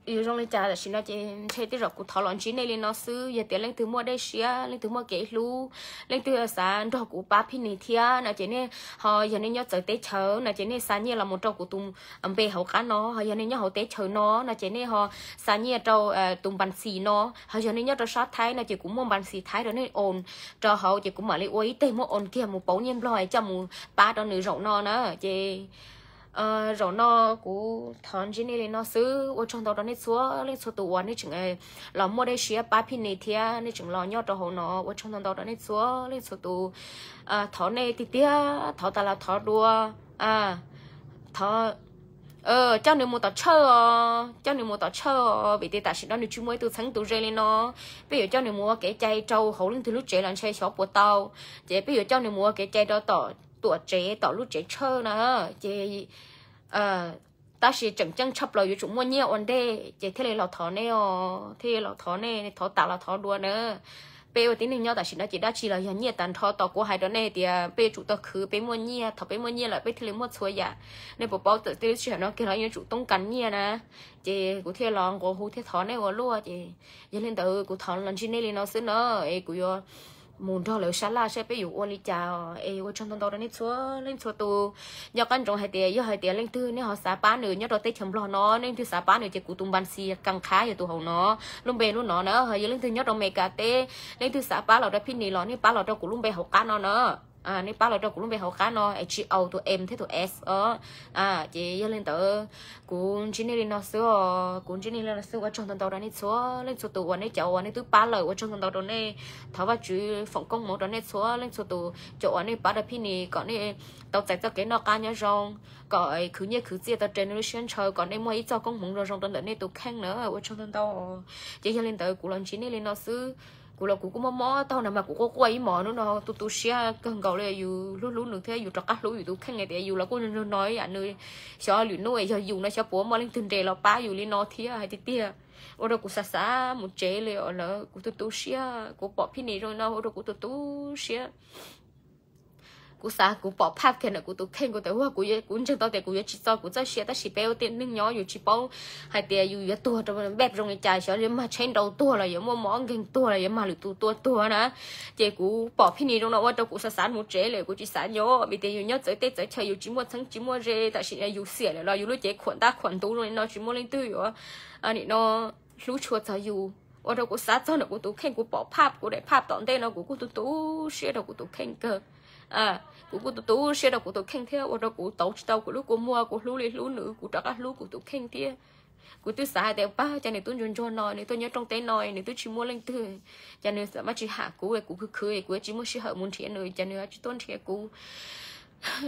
yuav zoo li cas. Tam sim no ces ntshe tej zaum kuv thov los ntsib nej li no xwb. Yog tias leej twg muaj dej siab, leej twg muaj kev hlub, leej twg xav nrog kuv pab Phij Nis thiab no ces nej ho, yog nej nyob txawv teb chaws no ces nej xa nyiaj los mus rau kuv tus npe hauv qab no. Ho yog nej nyob hauv teb chaws no no ces nej ho xa nyiaj rau tus npas xis no. Ho yog nej nyob rau sab Thaib no ces kuv muaj npas xis Thaib rau nej oos rau hauv ces kuv mam li ua ib teg muab oos kiag mus pauv nyiaj Nplog coj mus pab rau nws zaum no na. Ces zaum no kuv thov ntsib nej li no xwb. Ua tsaug ntau rau nej txhua leej txhua tus uas nej tseem los muaj dej siab pab Phij Nis thiab nej tseem los nyob rau hauv no. Ua tsaug ntau ntau rau nej txhua leej txhua tus. Thov nej tiag tiag, thov tas los thov dua, thov coj nws mus tom Tshawj os, coj nws mus tom Tshawj os, vim tias tam sim no nws tsis muaj ib tug txheeb tus ze li no. Peb yuav coj nws mus ua kev cai rau hauv leej twg lub tsev los ntshe xyov puas tau. Ces peb yuav coj nws mus ua kev cai rau tom tuam tsev, tom lub tsev Tshawj na. Ces tab sis tseem ceeb tshaj plaws yuav tsum muaj nyiaj ua ntej, ces thiaj li los thov nej os, thiaj li los thov nej, thov tas los thov dua na. Peb ua tib neeg nyob tam sim no ces dab tsi los yog nyiaj tag nrho. Tos kuv hais rau nej tias peb yuav tsum tau khwv peb muaj nyiaj, thaum peb muaj nyiaj lawm peb thiaj li muaj txhua yam. Nej puas paub txawm tej lub sij hawm no kiag los yuav tsum toob kas nyiaj na. Ces kuv thiaj los nqua hu thiab thov nej ua luaj. Ces yog li ntawd kuv thov los ntsib nej li no xwb na, es kuv yuav mus nrog lawv sab laj saib peb yuav ua li cas. Es ua tsaug ntau ntau rau nej txhua leej txhua tus. Nco qab ntsoov hais tias yog hais tias leej twg nej ho xav pab nws nyob rau teb chaws Nplog no, leej twg xav pab nws ces kuv tus npas xis Kas Qhab yog tus hauv no, lub npe lub no na. Ho yog leej twg nyob rau Amelikas teb, leej twg xav pab los rau Phij Nis los nej pab los rau kuv lub npe hauv qab no na. Nej pab los rau kuv lub npe hauv qab no, G O tus M thiab tus S os. Ces yog li ntawd kuv ntsib nej li no xwb os, kuv ntsib nej li no xwb. Ua tsaug ntau ntau rau nej txhua leej txhua tus uas nej cov uas nej twb pab lawm, ua tsaug ntau ntau rau nej. Thov Vajtswv foom koob hmoov rau nej txhua leej txhua tus, cov uas nej pab rau Phij Nis kom nej tau txais txoj kev noj qab nyob zoo, kom khwv nyiaj khwv txiaj tau raws nws lub siab ntshaw, kom nej muaj ib txoj koob hmoov zoo zoo rau ntawm nej tus kheej na. Ua tsaug ntau ntau. Ces yog li ntawd kuv los ntsib nej li no xwb. Kuv los kuv kuj mob mob taug no mas kuv quaj quaj ib hmos hnub no, tu tu siab kawg nkaus li, yus hlub hlub nws thiab yus rov qab hlub yus tus kheej tias yus los kuj ntsuag no ib yam nws. Xyov lwm hnub yog yus no xyov puas muaj leej twg nres los pab yus li no thiab hais tiag tiag. Ua rau kuv xav xav mus tsev li os lawm, kuv tu tu siab, kuv pom Phij Nis zoo li no ua rau kuv tu tu siab. Kuv xav kuv pom phaj kiag ntawm kuv tus kheej, kuv tias ua kuv, kuv ntseeg tau tias kuv yuav tsis txo kuv txoj sia, tab sis peb ua tib neeg nyob yus tsis paub hais tias yus yuav tuag rau npej zoo li cas, xyov yuav mag tsheb nrau tuag los yuav muaj mob nkeeg tuag los yuav mag lwm tus tua tuag na. Ces kuv pom phij nis zoo no ua rau kuv xav xav mus tsev lawm, kuv tsis xav nyob vim tias yus nyob txawv teb txawv chaw yus tsis muaj txheeb tsis muaj ze, tam sim no yus xiam lawm los yus lub cev khuam ntab khuam ntuv zoo li no tsis muaj leej twg yuav nim no hlub tshua txog yus. Ua rau kuv xav txog ntawm kuv tus kheej, kuv pom phaj, kuv daim phaj tom ntej no kuv kuj tu tu siab rau kuv tus kheej kawg. Kuv kuj tu tu siab rau kuv tus kheej thiab ua rau kuv tauv tsis tau kuv lub kua muag, kuv hlub li hlub nws kuv rov qab hlub kuv tus kheej thiab. Kuv twb xav hais tias pab cas nws twb ntsuag ntsuag no, nws tuaj nyob rooj teb no nws twb tsis muaj leej twg, cas nws maj tsis ham kuv, kuv khwv khwv kuv tsis muaj sij hawm mus nrhiav nws, cas nws ho tsis tuaj nrhiav kuv.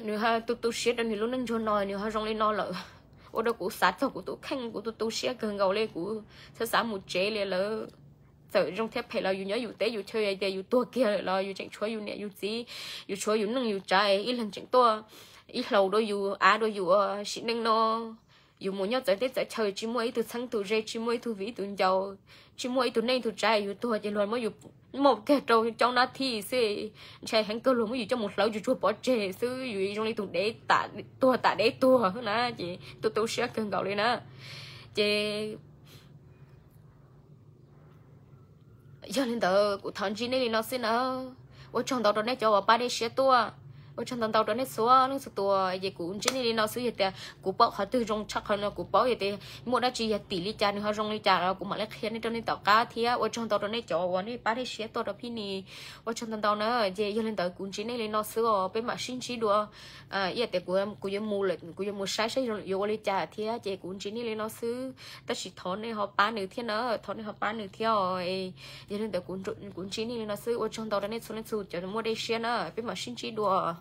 Nws ho tu tu siab rau nws lub neej ntsuag no, nws ho zoo li no lawm. Ua rau kuv xav txog kuv tus kheej, kuv tu tu siab kawg nkaus li, kuv xav xav mus tsev li lawm. Txawm zoo thiab phem los yus nyob yus teb yus chaw, tias yus tuag kiag lawm los yus tseem tshuav yus niam yus txiv, yus tshuav yus neej yus tsav, ib leeg tseem tuaj ib hlau dua yus, av dua yus ua sim neej no. Yus mus nyob txawv teb txawv chaw tsis muaj ib tug txheeb tug ze, tsis muaj ib tug viv ib tug ncaus, tsis muaj ib tug neej tug tsav, yus tuag ces luag muab yus muab kiag rau coob nab thij xwb, ntshai heev kawg luag muab yus coj mus hlawv tsuag tsuag pov tseg xwb, yus zoo li tus dev tuag tam dev tuag na, ces tu tu siab kawg nkaus li na. Ces yog li ntawd kuv thov ntsib nej li no xwb na. Ua tsaug ntau rau nej cov uas pab dej siab tuaj. Ua tsaug ntau ntau rau nej txhua leej txhua tus, ces kuv ntsib nej li no xwb. Yog tias kuv paub qhov twg zoo tshaj qhov no, kuv paub yog tias muaj dab tsi yog tim li cas nws ho zoo li cas los kuv mam li qhia nej rau nej tom qab thiab. Ua tsaug ntau rau nej cov uas nej pab dej siab tuaj rau phij nis. Ua tsaug ntau ntau na. Ces yog li ntawd kuv ntsib nej li no xwb os, peb mam sib ntsib dua. Ib yam tias kuv yuav mus lawm, kuv yuav mus saib saib yuav ua li cas thiab, ces kuv ntsib nej li no xwb. Tab sis thov nej ho pab nws thiab na, thov nej ho pab nws thiab os. Yog li ntawd kuv ntsib nej li no xwb, ua tsaug ntau rau nej txhua leej txhua tus cov muaj dej siab na, peb mam sib ntsib dua.